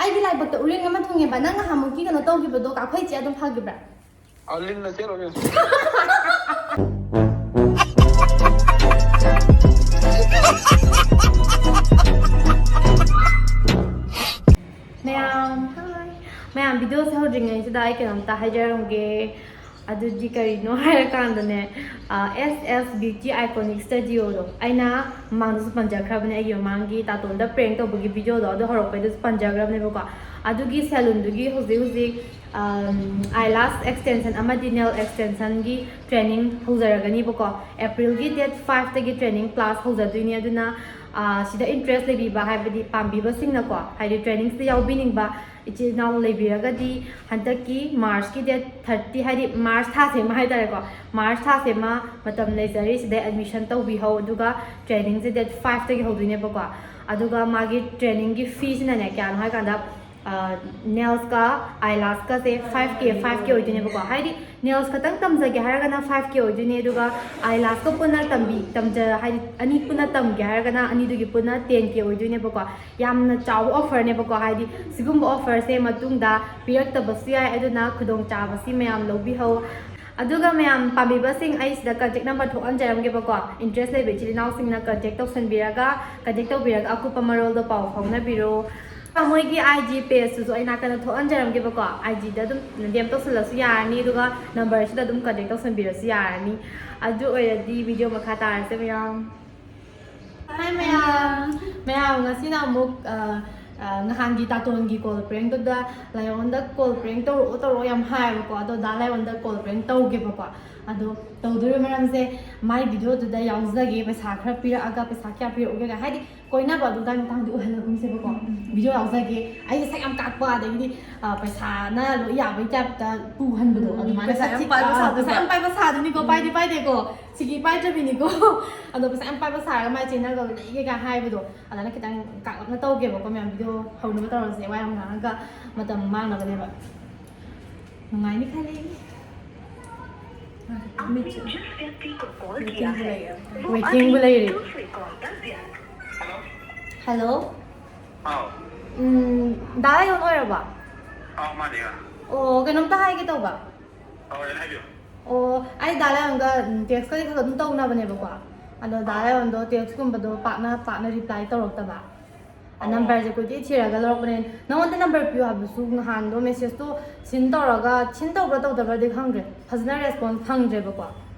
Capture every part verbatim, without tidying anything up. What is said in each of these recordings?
ꯑꯩꯒꯤ ꯂꯥꯏꯕꯛꯇ ꯎꯔꯤꯡ ꯑꯃ ꯊꯨꯡꯉꯦꯕ꯫ ꯅꯪ ꯅꯍꯥꯟꯃꯨꯛꯀꯤ ꯀꯩꯅꯣ ꯇꯧꯈꯤꯕꯗꯣ, ꯀꯥꯐꯩ ꯆꯦ ꯑꯗꯨꯝ ꯐꯈꯤꯕ꯭ꯔꯥ? ꯑ, ꯂꯤꯟꯅ ꯆꯦꯜꯂꯨꯅꯦ꯫ ꯃꯌꯥꯝ, ꯃꯌꯥꯝ, ꯚꯤꯗꯤꯑꯣꯁꯦ ꯍꯧꯗ꯭ꯔꯤꯉꯩꯁꯤꯗ ꯑꯩ ꯀꯩꯅꯣꯝꯇ ꯍꯥꯏꯖꯔꯝꯒꯦ꯫ ꯑꯗꯨꯗꯤ ꯀꯔꯤꯅꯣ ꯍꯥꯏꯔꯀꯥꯟꯗꯅꯦ, ꯑꯦꯁ ꯑꯦꯁ ꯕ꯭ꯌꯨꯇꯤ ꯑꯥꯏꯀꯣꯅꯤꯛ ꯁ꯭ꯇꯨꯗꯤꯑꯣꯗꯣ ꯑꯩꯅ ꯃꯃꯥꯡꯗꯁꯨ ꯄꯟꯖꯈ꯭ꯔꯕꯅꯦ, ꯑꯩꯒꯤ ꯃꯃꯥꯡꯒꯤ ꯇꯥꯇꯣꯟꯗ ꯄ꯭ꯔꯦꯡ ꯇꯧꯕꯒꯤ ꯚꯤꯗꯤꯑꯣꯗꯣ, ꯑꯗꯨ ꯍꯧꯔꯛꯄꯩꯗꯁꯨ ꯄꯟꯖꯈ꯭ꯔꯕꯅꯦꯕꯀꯣ꯫ ꯑꯗꯨꯒꯤ ꯁꯦꯂꯨꯟꯗꯨꯒꯤ ꯍꯧꯖꯤꯛ ꯍꯧꯖꯤꯛ ꯑꯥꯏ ꯂꯥꯁ ꯑꯦꯛꯁꯇꯦꯟꯁꯟ ꯑꯃꯗꯤ ꯅꯦꯜ ꯑꯦꯛꯁꯇꯦꯟꯁꯟꯒꯤ ꯇ꯭ꯔꯦꯅꯤꯡ ꯍꯧꯖꯔꯒꯅꯤꯕꯀꯣ꯫ ꯑꯦꯄ꯭ꯔꯤꯜꯒꯤ ꯗꯦꯠ ꯐꯥꯏꯚꯇꯒꯤ ꯇ꯭ꯔꯦꯅꯤꯡ ꯀ꯭ꯂꯥꯁ ꯍꯧꯖꯗꯣꯏꯅꯤ꯫ ꯑꯗꯨꯅ ꯑꯥ, ꯁꯤꯗ ꯏꯟꯇꯔꯦꯁ ꯂꯩꯕꯤꯕ, ꯍꯥꯏꯕꯗꯤ ꯄꯥꯝꯕꯤꯕꯁꯤꯡꯅꯀꯣ, ꯍꯥꯏꯗꯤ ꯇ꯭ꯔꯦꯅꯤꯡꯁꯤꯗ ꯌꯥꯎꯕꯤꯅꯤꯡꯕ ꯏꯆꯤꯜ ꯏꯅꯥꯎ ꯂꯩꯕꯤꯔꯒꯗꯤ, ꯍꯟꯗꯛꯀꯤ ꯃꯥꯔꯆꯀꯤ ꯗꯦꯠ ꯊꯥꯔꯇꯤ, ꯍꯥꯏꯗꯤ ꯃꯥꯔꯆ ꯊꯥꯁꯤꯃ ꯍꯥꯏꯇꯥꯔꯦꯀꯣ, ꯃꯥꯔꯆ ꯊꯥꯁꯤꯃ ꯃꯇꯝ ꯂꯩꯖꯔꯤ꯫ ꯁꯤꯗ ꯑꯦꯗꯃꯤꯁꯟ ꯇꯧꯕꯤꯍꯧ꯫ ꯑꯗꯨꯒ ꯇ꯭ꯔꯦꯅꯤꯡꯁꯦ ꯗꯦꯠ ꯐꯥꯏꯚꯇꯒꯤ ꯍꯧꯗꯣꯏꯅꯦꯕꯀꯣ꯫ ꯑꯗꯨꯒ ꯃꯥꯒꯤ ꯇ꯭ꯔꯦꯅꯤꯡꯒꯤ ꯐꯤꯁꯤꯅꯅꯦ ꯀꯌꯥꯅꯣ ꯍꯥꯏꯀꯥꯟꯗ, ꯅꯦꯜꯁꯀ ꯑꯥꯏ ꯂꯥꯁꯀꯁꯦ ꯐꯥꯏꯚ ꯀꯦ, ꯐꯥꯏꯚ ꯀꯦ ꯑꯣꯏꯗꯣꯏꯅꯦꯕꯀꯣ꯫ ꯍꯥꯏꯗꯤ ꯅꯦꯜꯁ ꯈꯛꯇꯪ ꯇꯝꯖꯒꯦ ꯍꯥꯏꯔꯒꯅ ꯐꯥꯏꯚ ꯀꯦ ꯑꯣꯏꯗꯣꯏꯅꯦ, ꯑꯗꯨꯒ ꯑꯥꯏ ꯂꯥꯁꯀ ꯄꯨꯟꯅ ꯇꯝꯕꯤ ꯇꯝꯖ ꯍꯥꯏꯗꯤ ꯑꯅꯤ ꯄꯨꯟꯅ ꯇꯝꯒꯦ ꯍꯥꯏꯔꯒꯅ ꯑꯅꯤꯗꯨꯒꯤ ꯄꯨꯟꯅ ꯇꯦꯟ ꯀꯦ ꯑꯣꯏꯗꯣꯏꯅꯦꯕꯀꯣ꯫ ꯌꯥꯝꯅ ꯆꯥꯎꯕ ꯑꯣꯐꯔꯅꯦꯕꯀꯣ꯫ ꯍꯥꯏꯗꯤ ꯁꯤꯒꯨꯝꯕ ꯑꯣꯐꯔꯁꯦ ꯃꯇꯨꯡꯗ ꯄꯤꯔꯛꯇꯕꯁꯨ ꯌꯥꯏ, ꯑꯗꯨꯅ ꯈꯨꯗꯣꯡꯆꯥꯕꯁꯤ ꯃꯌꯥꯝ ꯂꯧꯕꯤꯍꯧ꯫ ꯑꯗꯨꯒ ꯃꯌꯥꯝ ꯄꯥꯝꯕꯤꯕꯁꯤꯡ, ꯑꯩ ꯁꯤꯗ ꯀꯟꯇꯦꯛ ꯅꯝꯕꯔ ꯊꯣꯛꯍꯟꯖꯔꯝꯒꯦꯕꯀꯣ꯫ ꯏꯟꯇꯔꯦꯁ ꯂꯩꯕ ꯏꯆꯤꯜ ꯏꯅꯥꯎꯁꯤꯡꯅ ꯀꯟꯇꯦꯛ ꯇꯧꯁꯟꯕꯤꯔꯒ, ꯀꯟꯇꯦꯛ ꯇꯧꯕꯤꯔꯒ ꯑꯀꯨꯞꯄ ꯃꯔꯣꯜꯗꯣ ꯄꯥꯎ ꯐꯥꯎꯅꯕꯤꯔꯣ꯫ ꯃꯣꯏꯒꯤ ꯑꯥꯏ ꯖꯤ ꯄꯦꯖꯇꯨꯁꯨ ꯑꯩ ꯅꯥꯀꯟꯗ ꯊꯣꯛꯍꯟꯖꯔꯝꯒꯦꯕꯀꯣ꯫ ꯑꯥꯏ ꯖꯤꯗ ꯑꯗꯨꯝ ꯗꯤ ꯑꯦꯝ ꯇꯧꯁꯜꯂꯁꯨ ꯌꯥꯔꯅꯤ, ꯑꯗꯨꯒ ꯅꯝꯕꯔꯁꯤꯗ ꯑꯗꯨꯝ ꯀꯟꯇꯦꯛ ꯇꯧꯁꯟꯕꯤꯔꯁꯨ ꯌꯥꯔꯅꯤ꯫ ꯑꯗꯨ ꯑꯣꯏꯔꯗꯤ ꯚꯤꯗꯤꯑꯣ ꯃꯈꯥ ꯇꯥꯔꯁꯦ ꯃꯌꯥꯝ꯫ ꯍꯥꯏ ꯃꯌꯥꯝ꯫ ꯃꯌꯥꯝ, ꯉꯁꯤꯅ ꯑꯃꯨꯛ, ꯑ, ꯑ, ꯅꯍꯥꯟꯒꯤ ꯇꯥꯇꯣꯟꯒꯤ ꯀꯣꯜ ꯄ꯭ꯔꯦꯡꯗꯨꯗ ꯂꯥꯏꯑꯣꯟꯗ ꯀꯣꯜ ꯄ꯭ꯔꯦꯡ ꯇꯧꯔꯛꯑꯣ ꯇꯧꯔꯛꯑꯣ ꯌꯥꯝ ꯍꯥꯏꯌꯦꯕꯀꯣ꯫ ꯑꯗꯣ ꯗꯥ ꯂꯥꯏꯑꯣꯟꯗ ꯀꯣꯜ ꯄ꯭ꯔꯦꯡ ꯇꯧꯒꯦꯕꯀꯣ꯫ ꯑꯗꯣ ꯇꯧꯗꯣꯔꯤꯕ ꯃꯔꯝꯁꯦ, ꯃꯥꯏ ꯚꯤꯗꯤꯑꯣꯗꯨꯗ ꯌꯥꯎꯖꯒꯦ, ꯄꯩꯁꯥ ꯈꯔ ꯄꯤꯔꯛꯑꯒ ꯄꯩꯁꯥ ꯀꯌꯥ ꯄꯤꯔꯛꯎꯒꯦꯒ, ꯍꯥꯏꯗꯤ ꯀꯣꯏꯅꯕ ꯑꯗꯨ ꯑꯗꯥꯒꯤ ꯃꯇꯥꯡꯗꯤ ꯑꯣꯏꯍꯜꯂꯒꯨꯝꯁꯦꯕꯀꯣ꯫ ꯚꯤꯗꯤꯑꯣ ꯌꯥꯎꯖꯒꯦ, ꯑꯩ ꯁꯛ ꯌꯥꯝ ꯀꯥꯛꯄ, ꯑꯗꯒꯤꯗꯤ, ꯑ, ꯄꯩꯁꯥꯅ ꯂꯣꯏ ꯌꯥꯕꯩ ꯇꯥꯏꯞꯇ ꯄꯨꯍꯟꯕꯗꯣ, ꯑꯗꯨꯃꯥꯏꯅ ꯄꯩꯁꯥ ꯌꯥꯝ ꯁꯛꯊꯤ-, ꯄꯥꯏꯕ ꯑ, ꯁꯥꯗꯣꯏꯕ꯫ ꯄꯩꯁꯥ ꯌꯥꯝ ꯄꯥꯏꯕ ꯁꯥꯗꯣꯏꯅꯤꯀꯣ, ꯄꯥꯏꯗꯤ ꯄꯥꯏꯗꯦꯀꯣ, ꯁꯤꯒꯤ ꯄꯥꯏꯗ꯭ꯔꯕꯤꯅꯤꯀꯣ꯫ ꯑꯗꯣ ꯄꯩꯁꯥ ꯌꯥꯝ ꯄꯥꯏꯕ ꯁꯥꯔꯒ ꯃꯥꯏ ꯆꯦꯟꯅꯒ ꯂꯩꯒꯦꯒ ꯍꯥꯏꯕꯗꯣ, ꯑꯗꯨꯃꯥꯏꯅ ꯈꯤꯇꯪ ꯀꯥꯛꯂꯞꯅ ꯇꯧꯒꯦꯕꯀꯣ ꯃꯌꯥꯝ꯫ ꯚꯤꯗꯤꯑꯣ ꯍꯧꯅꯕ ꯇꯧꯔꯁꯦ, ꯋꯥ ꯌꯥꯝ ꯉꯥꯡꯉꯒ ꯃꯇꯝ ꯃꯥꯡꯅꯕꯅꯦꯕ꯫ ꯅꯨꯡꯉꯥꯏꯅꯤ ꯈꯜꯂꯤ꯫ आपने जिस व्यक्ति को कॉल किया ꯋꯦꯇꯤꯡꯕꯨ है ꯂꯩꯔꯦ꯫ वो ꯋꯦꯇꯤꯡꯕꯨ अभी ꯂꯩꯔꯦ꯫ दूसरे कॉल पर व्यस्त। ꯍꯜꯂꯣ꯫ ꯍꯥꯎ꯫ ꯎꯝ, ꯗꯥ ꯂꯥꯏꯌꯣꯟ ꯑꯣꯏꯔꯕꯣ? ꯑꯥ, ꯃꯥꯅꯦ꯫ ꯑꯣ, ꯀꯩꯅꯣꯝꯇ ꯍꯥꯏꯒꯦ ꯇꯧꯕ꯫ ꯑꯥ, ꯌꯥꯅꯤ, ꯍꯥꯏꯕꯤꯌꯨ꯫ ꯑꯣ, ꯑꯩ ꯗꯥ ꯂꯥꯏꯌꯣꯟꯒ, ꯎꯝ, ꯇꯦꯛꯁꯀꯗꯤ ꯈꯔ ꯈꯔ ꯑꯗꯨꯝ ꯇꯧꯅꯕꯅꯦꯕꯀꯣ꯫ ꯑꯗꯣ ꯗꯥ ꯂꯥꯏꯌꯣꯟꯗꯣ ꯇꯦꯛꯁꯀꯨꯝꯕꯗꯣ ꯄꯥꯛꯅ ꯄꯥꯛꯅ ꯔꯤꯄ꯭ꯂꯥꯏ ꯇꯧꯔꯛꯇꯕ꯫ ꯑ, ꯑꯣ꯫ ꯅꯝꯕꯔꯁꯦ ꯀꯣꯏꯊꯤ ꯊꯤꯔꯒ ꯂꯧꯔꯛꯄꯅꯦ꯫ ꯅꯉꯣꯟꯗ ꯅꯝꯕꯔ ꯄꯤꯌꯨ ꯍꯥꯏꯕꯁꯨ ꯅꯍꯥꯟꯗꯣ ꯃꯦꯁꯦꯖꯇꯣ ꯁꯤꯟ ꯇꯧꯔꯒ, ꯁꯤꯟ ꯇꯧꯕ꯭ꯔꯥ ꯇꯧꯗꯕ꯭ꯔꯥꯗꯤ ꯈꯪꯗ꯭ꯔꯦ, ꯐꯖꯅ ꯔꯦꯁꯄꯣꯟꯁ ꯐꯪꯗ꯭ꯔꯦꯕꯀꯣ꯫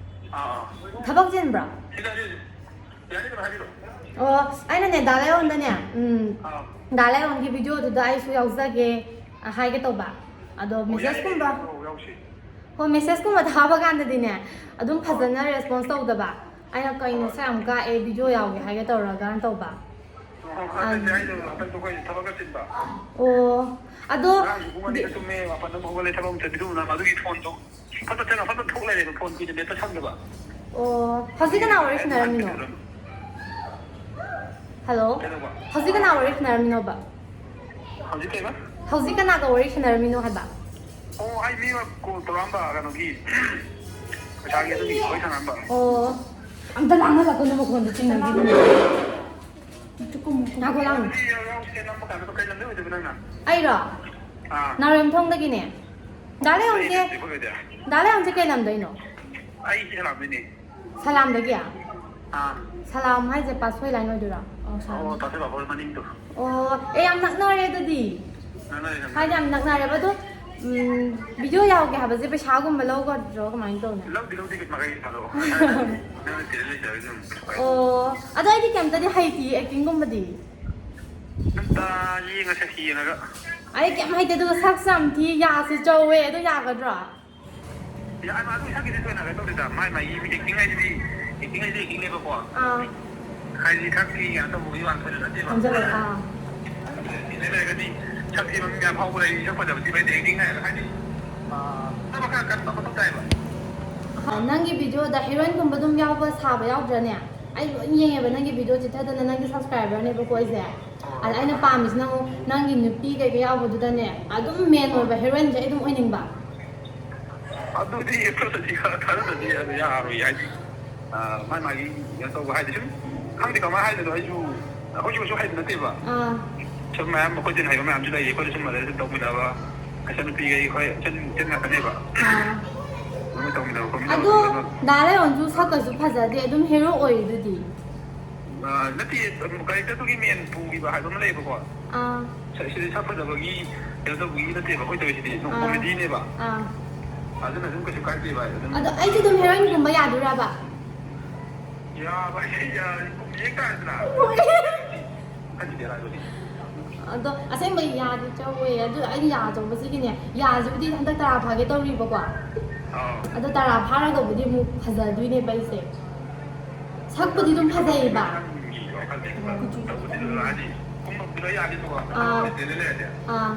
ꯑꯥ, ꯑꯥ꯫ ꯊꯕꯛ ꯆꯤꯟꯕ꯭ꯔꯥ? ꯁꯤꯗ ꯍꯥꯏꯕꯤꯌꯨ꯫ ꯌꯥꯅꯤ, ꯑꯗꯨꯝ ꯍꯥꯏꯕꯤꯔꯣ꯫ ꯑꯣ, ꯑꯩꯅꯅꯦ, ꯗꯥ ꯂꯥꯏꯌꯣꯟꯗꯅꯦ, ꯎꯝ, ꯑꯥ꯫ ꯗꯥ ꯂꯥꯏꯌꯣꯟꯒꯤ ꯚꯤꯗꯤꯑꯣꯗꯨꯗ ꯑꯩꯁꯨ ꯌꯥꯎꯖꯒꯦ, ꯑ, ꯍꯥꯏꯒꯦ ꯇꯧꯕ꯫ ꯑꯗꯣ ꯑꯣ, ꯌꯥꯏꯌꯦ, ꯃꯦꯁꯦꯖꯀꯨꯝꯕ, ꯌꯥꯎ-, ꯌꯥꯎꯁꯤ꯫ ꯍꯣꯏ, ꯃꯦꯁꯦꯖꯀꯨꯝꯕ ꯊꯥꯕ ꯀꯥꯟꯗꯗꯤꯅꯦ, ꯑꯗꯨꯝ ꯑꯥ꯫ ꯐꯖꯅ ꯔꯦꯁꯄꯣꯟꯁ ꯇꯧꯗꯕ꯫ ꯑꯩꯅ ꯀꯩꯅꯣ ꯑꯥ꯫ ꯁꯛ ꯌꯥꯝ ꯀꯥꯛꯑꯦ, ꯚꯤꯗꯤꯑꯣ ꯌꯥꯎꯒꯦ ꯍꯥꯏꯒꯦ ꯇꯧꯔꯒꯅ ꯇꯧꯕ꯫ ꯑꯣ, ꯍꯟꯗꯛꯇꯤ ꯑꯩꯗꯣ, ꯍꯟꯗꯛꯇꯣ ꯑꯩꯈꯣꯏ ꯊꯕꯛ ꯈꯔ ꯆꯤꯟꯕ꯫ ꯑꯣ, ꯑꯗꯣ ꯉꯔꯥꯡꯁꯨ ꯄꯨꯡ ꯑꯅꯤꯗ ꯇꯨꯝꯃꯦ, ꯃꯥꯄꯟꯗ ꯑꯃꯨꯛ ꯍꯧꯒꯠꯂꯦ, ꯊꯕꯛ ꯑꯃꯨꯛ ꯆꯠꯄꯤꯗꯨꯅ ꯑꯗꯨꯒꯤ ꯐꯣꯟꯗꯣ ꯐꯠ ꯐꯠ ꯆꯪꯉ ꯐꯠ ꯐꯠ ꯊꯣꯛ ꯂꯩꯔꯦꯕ, ꯐꯣꯟ ꯀꯨꯏꯅ ꯃꯦꯠꯄ ꯁꯪꯗꯕ꯫ ꯑꯣ, ꯍꯧꯖꯤꯛ ꯀꯅꯥ ꯋꯥꯔꯤ ꯁꯥꯟꯅꯔꯝꯃꯤꯅꯣ? ꯍꯜꯂꯣ? ꯀꯩꯗꯧꯕ? ꯍꯧꯖꯤꯛ ꯀꯅꯥ ꯋꯥꯔꯤ ꯁꯥꯟꯅꯔꯝꯃꯤꯅꯣꯕ? ꯍꯧꯖꯤꯛ ꯀꯩꯕ? ꯍꯧꯖꯤꯛ ꯀꯅꯥꯒ ꯋꯥꯔꯤ ꯁꯥꯟꯅꯔꯝꯃꯤꯅꯣ ꯍꯥꯏꯕ? ꯑꯣ, ꯑꯩ ꯃꯤ ꯑꯃ ꯀꯣꯜ ꯇꯧꯔꯛꯑꯝꯕ, ꯀꯩꯅꯣꯒꯤ, ꯄꯩꯁꯥꯒꯤ ꯑꯗꯨꯒꯤ ꯋꯥꯔꯤ ꯁꯥꯟꯅꯔꯝꯕ꯫ ꯑꯣ, ꯑꯝꯇ ꯂꯥꯡꯍꯜꯂꯛꯀꯅꯨ, ꯃꯈꯣꯟꯗꯣ ꯆꯤꯡꯅꯕꯤꯅꯨ꯫ ꯉꯥꯏꯈꯣ, ꯂꯥꯡꯅꯨ꯫ ꯑꯗꯨꯗꯤ ꯌꯥꯎ-, ꯌꯥꯎꯁꯦ ꯅꯝꯕ ꯀꯥꯟꯗ ꯀꯩ ꯂꯝꯗꯩ ꯑꯣꯏꯗꯣꯏꯕ ꯅꯪꯅ? ꯑꯩꯔꯣ? ꯑꯥ꯫ ꯅꯥꯎꯔꯦꯝꯊꯣꯡꯗꯒꯤꯅꯦ꯫ ꯗꯥ ꯂꯥꯏꯌꯣꯟꯁꯦ, ꯂꯩꯔꯦ, ꯑꯩꯈꯣꯏꯗꯤ꯫ ꯗꯥ ꯂꯥꯏꯌꯣꯟꯁꯦ ꯀꯩ ꯂꯝꯗꯩꯅꯣ? ꯑꯩ ꯁꯤ ꯁꯂꯥꯝꯗꯩꯅꯦ꯫ ꯁꯂꯥꯝꯗꯒꯤ? ꯑꯥ꯫ ꯁꯂꯥꯝ ꯍꯥꯏꯁꯦ ꯄꯥꯠꯁꯣꯏ ꯂꯥꯏꯟ ꯑꯣꯏꯗꯣꯏꯔꯣ? ꯑꯣ, ꯁꯂꯥꯝ꯫ ꯑꯣ, ꯇꯥꯁꯣꯏ ꯕꯥꯕꯣꯏ ꯃꯅꯤꯡꯗꯣ꯫ ꯑꯣ, ꯑꯦ, ꯌꯥꯝ ꯅꯛꯅꯔꯦ ꯑꯗꯨꯗꯤ꯫ ꯅꯛꯅꯔꯦ, ꯅꯛꯅꯔꯦ꯫ ꯍꯥꯏꯗꯤ ꯌꯥꯝ ꯅꯛꯅꯔꯦꯕ꯫ ꯑꯗꯣ, ꯎꯝ, ꯚꯤꯗꯤꯑꯣ ꯌꯥꯎꯒꯦ ꯍꯥꯏꯕꯁꯦ ꯄꯩꯁꯥꯒꯨꯝꯕ ꯂꯧꯒꯗ꯭ꯔꯣ, ꯀꯃꯥꯏꯅ ꯇꯧꯅꯤ? ꯂꯧꯗꯤ ꯂꯧꯗꯦ, ꯃꯈꯩ ꯊꯥꯗꯣꯛꯑꯣ꯫ ꯅꯪꯅ ꯇꯦꯂꯦꯟ ꯂꯩꯇꯕꯩ ꯑꯗꯨꯝ꯫ ꯑꯣ, ꯑꯗꯣ ꯑꯩꯗꯤ ꯀꯩꯝꯇꯗꯤ ꯍꯩꯇꯤꯌꯦ, ꯑꯦꯛꯇꯤꯡꯒꯨꯝꯕꯗꯤ꯫ ꯑꯝꯇ ꯌꯦꯡꯉꯁꯦ, ꯌꯦꯡꯉꯒ꯫ ꯑꯩ ꯀꯩꯝ ꯍꯩꯇꯦ, ꯑꯗꯨꯒ ꯁꯛꯁꯨ ꯌꯥꯝ ꯊꯤ, ꯌꯥꯁꯨ ꯆꯧꯋꯦ, ꯑꯗꯨ ꯌꯥꯒꯗ꯭ꯔꯣ? ꯌꯥ, ꯑꯗꯨ ꯁꯛꯀꯤꯗꯤ ꯊꯣꯏꯅ ꯀꯩꯅꯣ ꯇꯧꯗꯦꯗ꯫ ꯃꯥꯏ ꯃꯥꯒꯤ ꯑꯦꯛꯇꯤꯡ ꯍꯥꯏꯁꯤꯗꯤ, ꯑꯦꯛꯇꯤꯡ ꯍꯥꯏꯁꯤꯗꯤ ꯑꯦꯛꯇꯤꯡꯅꯦꯕꯀꯣ꯫ ꯑꯥ꯫ ꯍꯥꯏꯗꯤ ꯁꯛꯀꯤ ꯀꯩꯅꯣ ꯇꯧꯕꯒꯤ ꯋꯥ ꯊꯣꯏꯅ ꯅꯠꯇꯦꯕ꯫ ꯈꯪꯖꯜꯂꯦ, ꯑꯥ꯫ ꯑꯦꯛꯇꯤꯡ ꯂꯩꯔꯒꯗꯤ ꯁꯛ ꯊꯤꯕ ꯃꯤ ꯃꯌꯥꯝ ꯐꯥꯎꯕ ꯂꯩ, ꯁꯛ ꯐꯖꯕ ꯊꯤꯕ ꯂꯩꯇꯦ꯫ ꯑꯦꯛꯇꯤꯡ ꯍꯥꯏꯔꯒ ꯍꯥꯏꯗꯤ, ꯑꯥ, ꯊꯕꯛ ꯈꯔ ꯀꯟꯕ ꯃꯊꯧ ꯇꯥꯏꯕ꯫ ꯑꯥ, ꯅꯪꯒꯤ ꯚꯤꯗꯤꯑꯣꯗ ꯍꯤꯔꯣꯏꯟꯒꯨꯝꯕ ꯑꯗꯨꯝ ꯌꯥꯎꯕ ꯁꯥꯕ ꯌꯥꯎꯗ꯭ꯔꯅꯦ? ꯑꯩ ꯂꯣꯏ ꯌꯦꯡꯉꯦꯕ ꯅꯪꯒꯤ ꯚꯤꯗꯤꯑꯣ ꯆꯤꯊꯗꯅ, ꯅꯪꯒꯤ ꯁꯕꯁꯀ꯭ꯔꯥꯏꯕꯔꯅꯦꯕꯀꯣ ꯑꯩꯁꯦ꯫ ꯑꯗ ꯑꯩꯅ ꯄꯥꯝꯃꯤꯁꯤꯅ ꯑꯃꯨꯛ ꯅꯪꯒꯤ ꯅꯨꯄꯤ ꯀꯩꯀꯩ ꯌꯥꯎꯕꯗꯨꯗꯅꯦ, ꯑꯗꯨꯝ ꯃꯦꯟ ꯑꯣꯏꯕ ꯍꯤꯔꯣꯏꯟꯁꯦ ꯑꯩ ꯑꯗꯨꯝ ꯑꯣꯏꯅꯤꯡꯕ꯫ ꯑꯗꯨꯗꯤ ꯈꯔꯗꯤ ꯈꯔ ꯊꯥꯖꯗꯗꯤ ꯑꯗꯨ ꯌꯥꯔꯣꯏ ꯍꯥꯏꯗꯤ, ꯑ, ꯃꯥꯏ ꯃꯥꯒꯤ ꯀꯩꯅꯣ ꯇꯧꯕ ꯍꯥꯏꯗꯤ ꯁꯨꯝ ꯈꯪꯗꯦ ꯀꯃꯥꯏꯅ ꯍꯥꯏꯗꯣꯏꯅꯣ, ꯑꯩꯁꯨ ꯑꯩꯈꯣꯏꯁꯨ ꯀꯩꯁꯨ ꯍꯩꯕ ꯅꯠꯇꯦꯕ꯫ ꯑꯥ꯫ ꯁꯨꯝ ꯃꯌꯥꯝ ꯑꯩꯈꯣꯏ ꯇꯤꯟ ꯍꯩꯕ ꯃꯌꯥꯝꯁꯨ ꯂꯩꯌꯦ, ꯑꯩꯈꯣꯏꯗ ꯁꯨꯝ ꯃꯗꯩꯗ ꯁꯨꯝ ꯇꯧꯃꯤꯟꯅꯕ ꯏꯆꯟꯅꯨꯄꯤꯈꯩ ꯑꯩꯈꯣꯏ ꯏꯆꯟ ꯏꯆꯟ ꯉꯥꯛꯇꯅꯦꯕ꯫ ꯑꯥ꯫ ꯑꯗꯨꯝ ꯇꯧꯃꯤꯟꯅꯕ ꯈꯣꯠꯃꯤꯟꯅꯕ ꯑꯗꯣ ꯇꯧꯃꯤꯟꯅꯕ꯫ ꯗꯥ ꯂꯥꯏꯌꯣꯟꯁꯨ ꯁꯛꯀꯁꯨ ꯐꯖꯗꯦ, ꯑꯗꯨꯝ ꯍꯦꯔꯣ ꯑꯣꯏꯔꯤꯗꯨꯗꯤ꯫ ꯑꯥ, ꯅꯠꯇꯦ, ꯀꯦꯔꯦꯛꯇꯔꯗꯨꯒꯤ ꯃꯦꯟ ꯄꯨꯈꯤꯕ ꯍꯥꯏꯕ ꯑꯃ ꯂꯩꯌꯦꯕꯀꯣ꯫ ꯑꯥ꯫ ꯁ-, ꯁꯤꯗꯤ ꯁꯛ ꯐꯖꯕꯒꯤ ꯀꯩꯅꯣ ꯇꯧꯕꯒꯤ ꯅꯠꯇꯦꯕ ꯑꯩꯈꯣꯏ ꯇꯧꯔꯤꯁꯤꯗꯤ, ꯑꯗꯨꯝ ꯑꯥ꯫ ꯀꯣꯃꯦꯗꯤꯅꯦꯕ꯫ ꯑꯥ꯫ ꯑꯗꯨꯅ ꯑꯗꯨꯝ ꯀꯩꯁꯨ ꯀꯥꯏꯗꯦꯕ, ꯑꯗꯨꯝ꯫ ꯑꯗꯣ ꯑꯩꯁꯨ ꯑꯗꯨꯝ ꯍꯦꯔꯣꯏꯟꯒꯨꯝꯕ ꯌꯥꯗꯣꯏꯔꯕ? ꯌꯥꯕ ꯍꯥꯏꯁꯦ ꯌꯥꯔꯦ, ꯌꯦꯡ ꯇꯥꯔꯦꯗꯅ꯫ ꯈꯟꯈꯤꯗꯦ ꯍꯥꯏꯕꯗꯤ꯫ ꯑꯗꯣ ꯑꯁꯦꯡꯕ ꯌꯥꯗꯤ ꯆꯧꯋꯦ꯫ ꯑꯗꯨ ꯑꯩꯅ ꯌꯥ ꯆꯧꯕꯁꯤꯒꯤꯅꯦ, ꯌꯥꯁꯤꯕꯨꯗꯤ ꯍꯟꯗꯛ ꯇꯔꯥ ꯐꯥꯒꯦ ꯇꯧꯔꯤꯕꯀꯣ꯫ ꯑꯥ꯫ ꯑꯗꯣ ꯇꯔꯥ ꯐꯥꯔꯒꯕꯨꯗꯤ ꯑꯃꯨꯛ ꯐꯖꯗꯣꯏꯅꯦꯕ ꯑꯩꯁꯦ꯫ ꯁꯛꯄꯨꯗꯤ ꯑꯗꯨꯝ ꯐꯖꯩꯌꯦꯕ꯫ ꯅꯪꯒꯤ ꯋꯥꯈꯜꯗꯤ ꯀꯨꯆꯨ ꯇꯧꯕꯗꯤ ꯈꯤꯇꯪ ꯍꯥꯏꯗꯤ ꯀꯨꯝꯕ ꯄꯨꯂꯞ ꯌꯥꯗꯤ ꯇꯧꯕ꯫ ꯑꯥ꯫ ꯂꯩꯔꯗꯤ꯫ ꯑꯥ꯫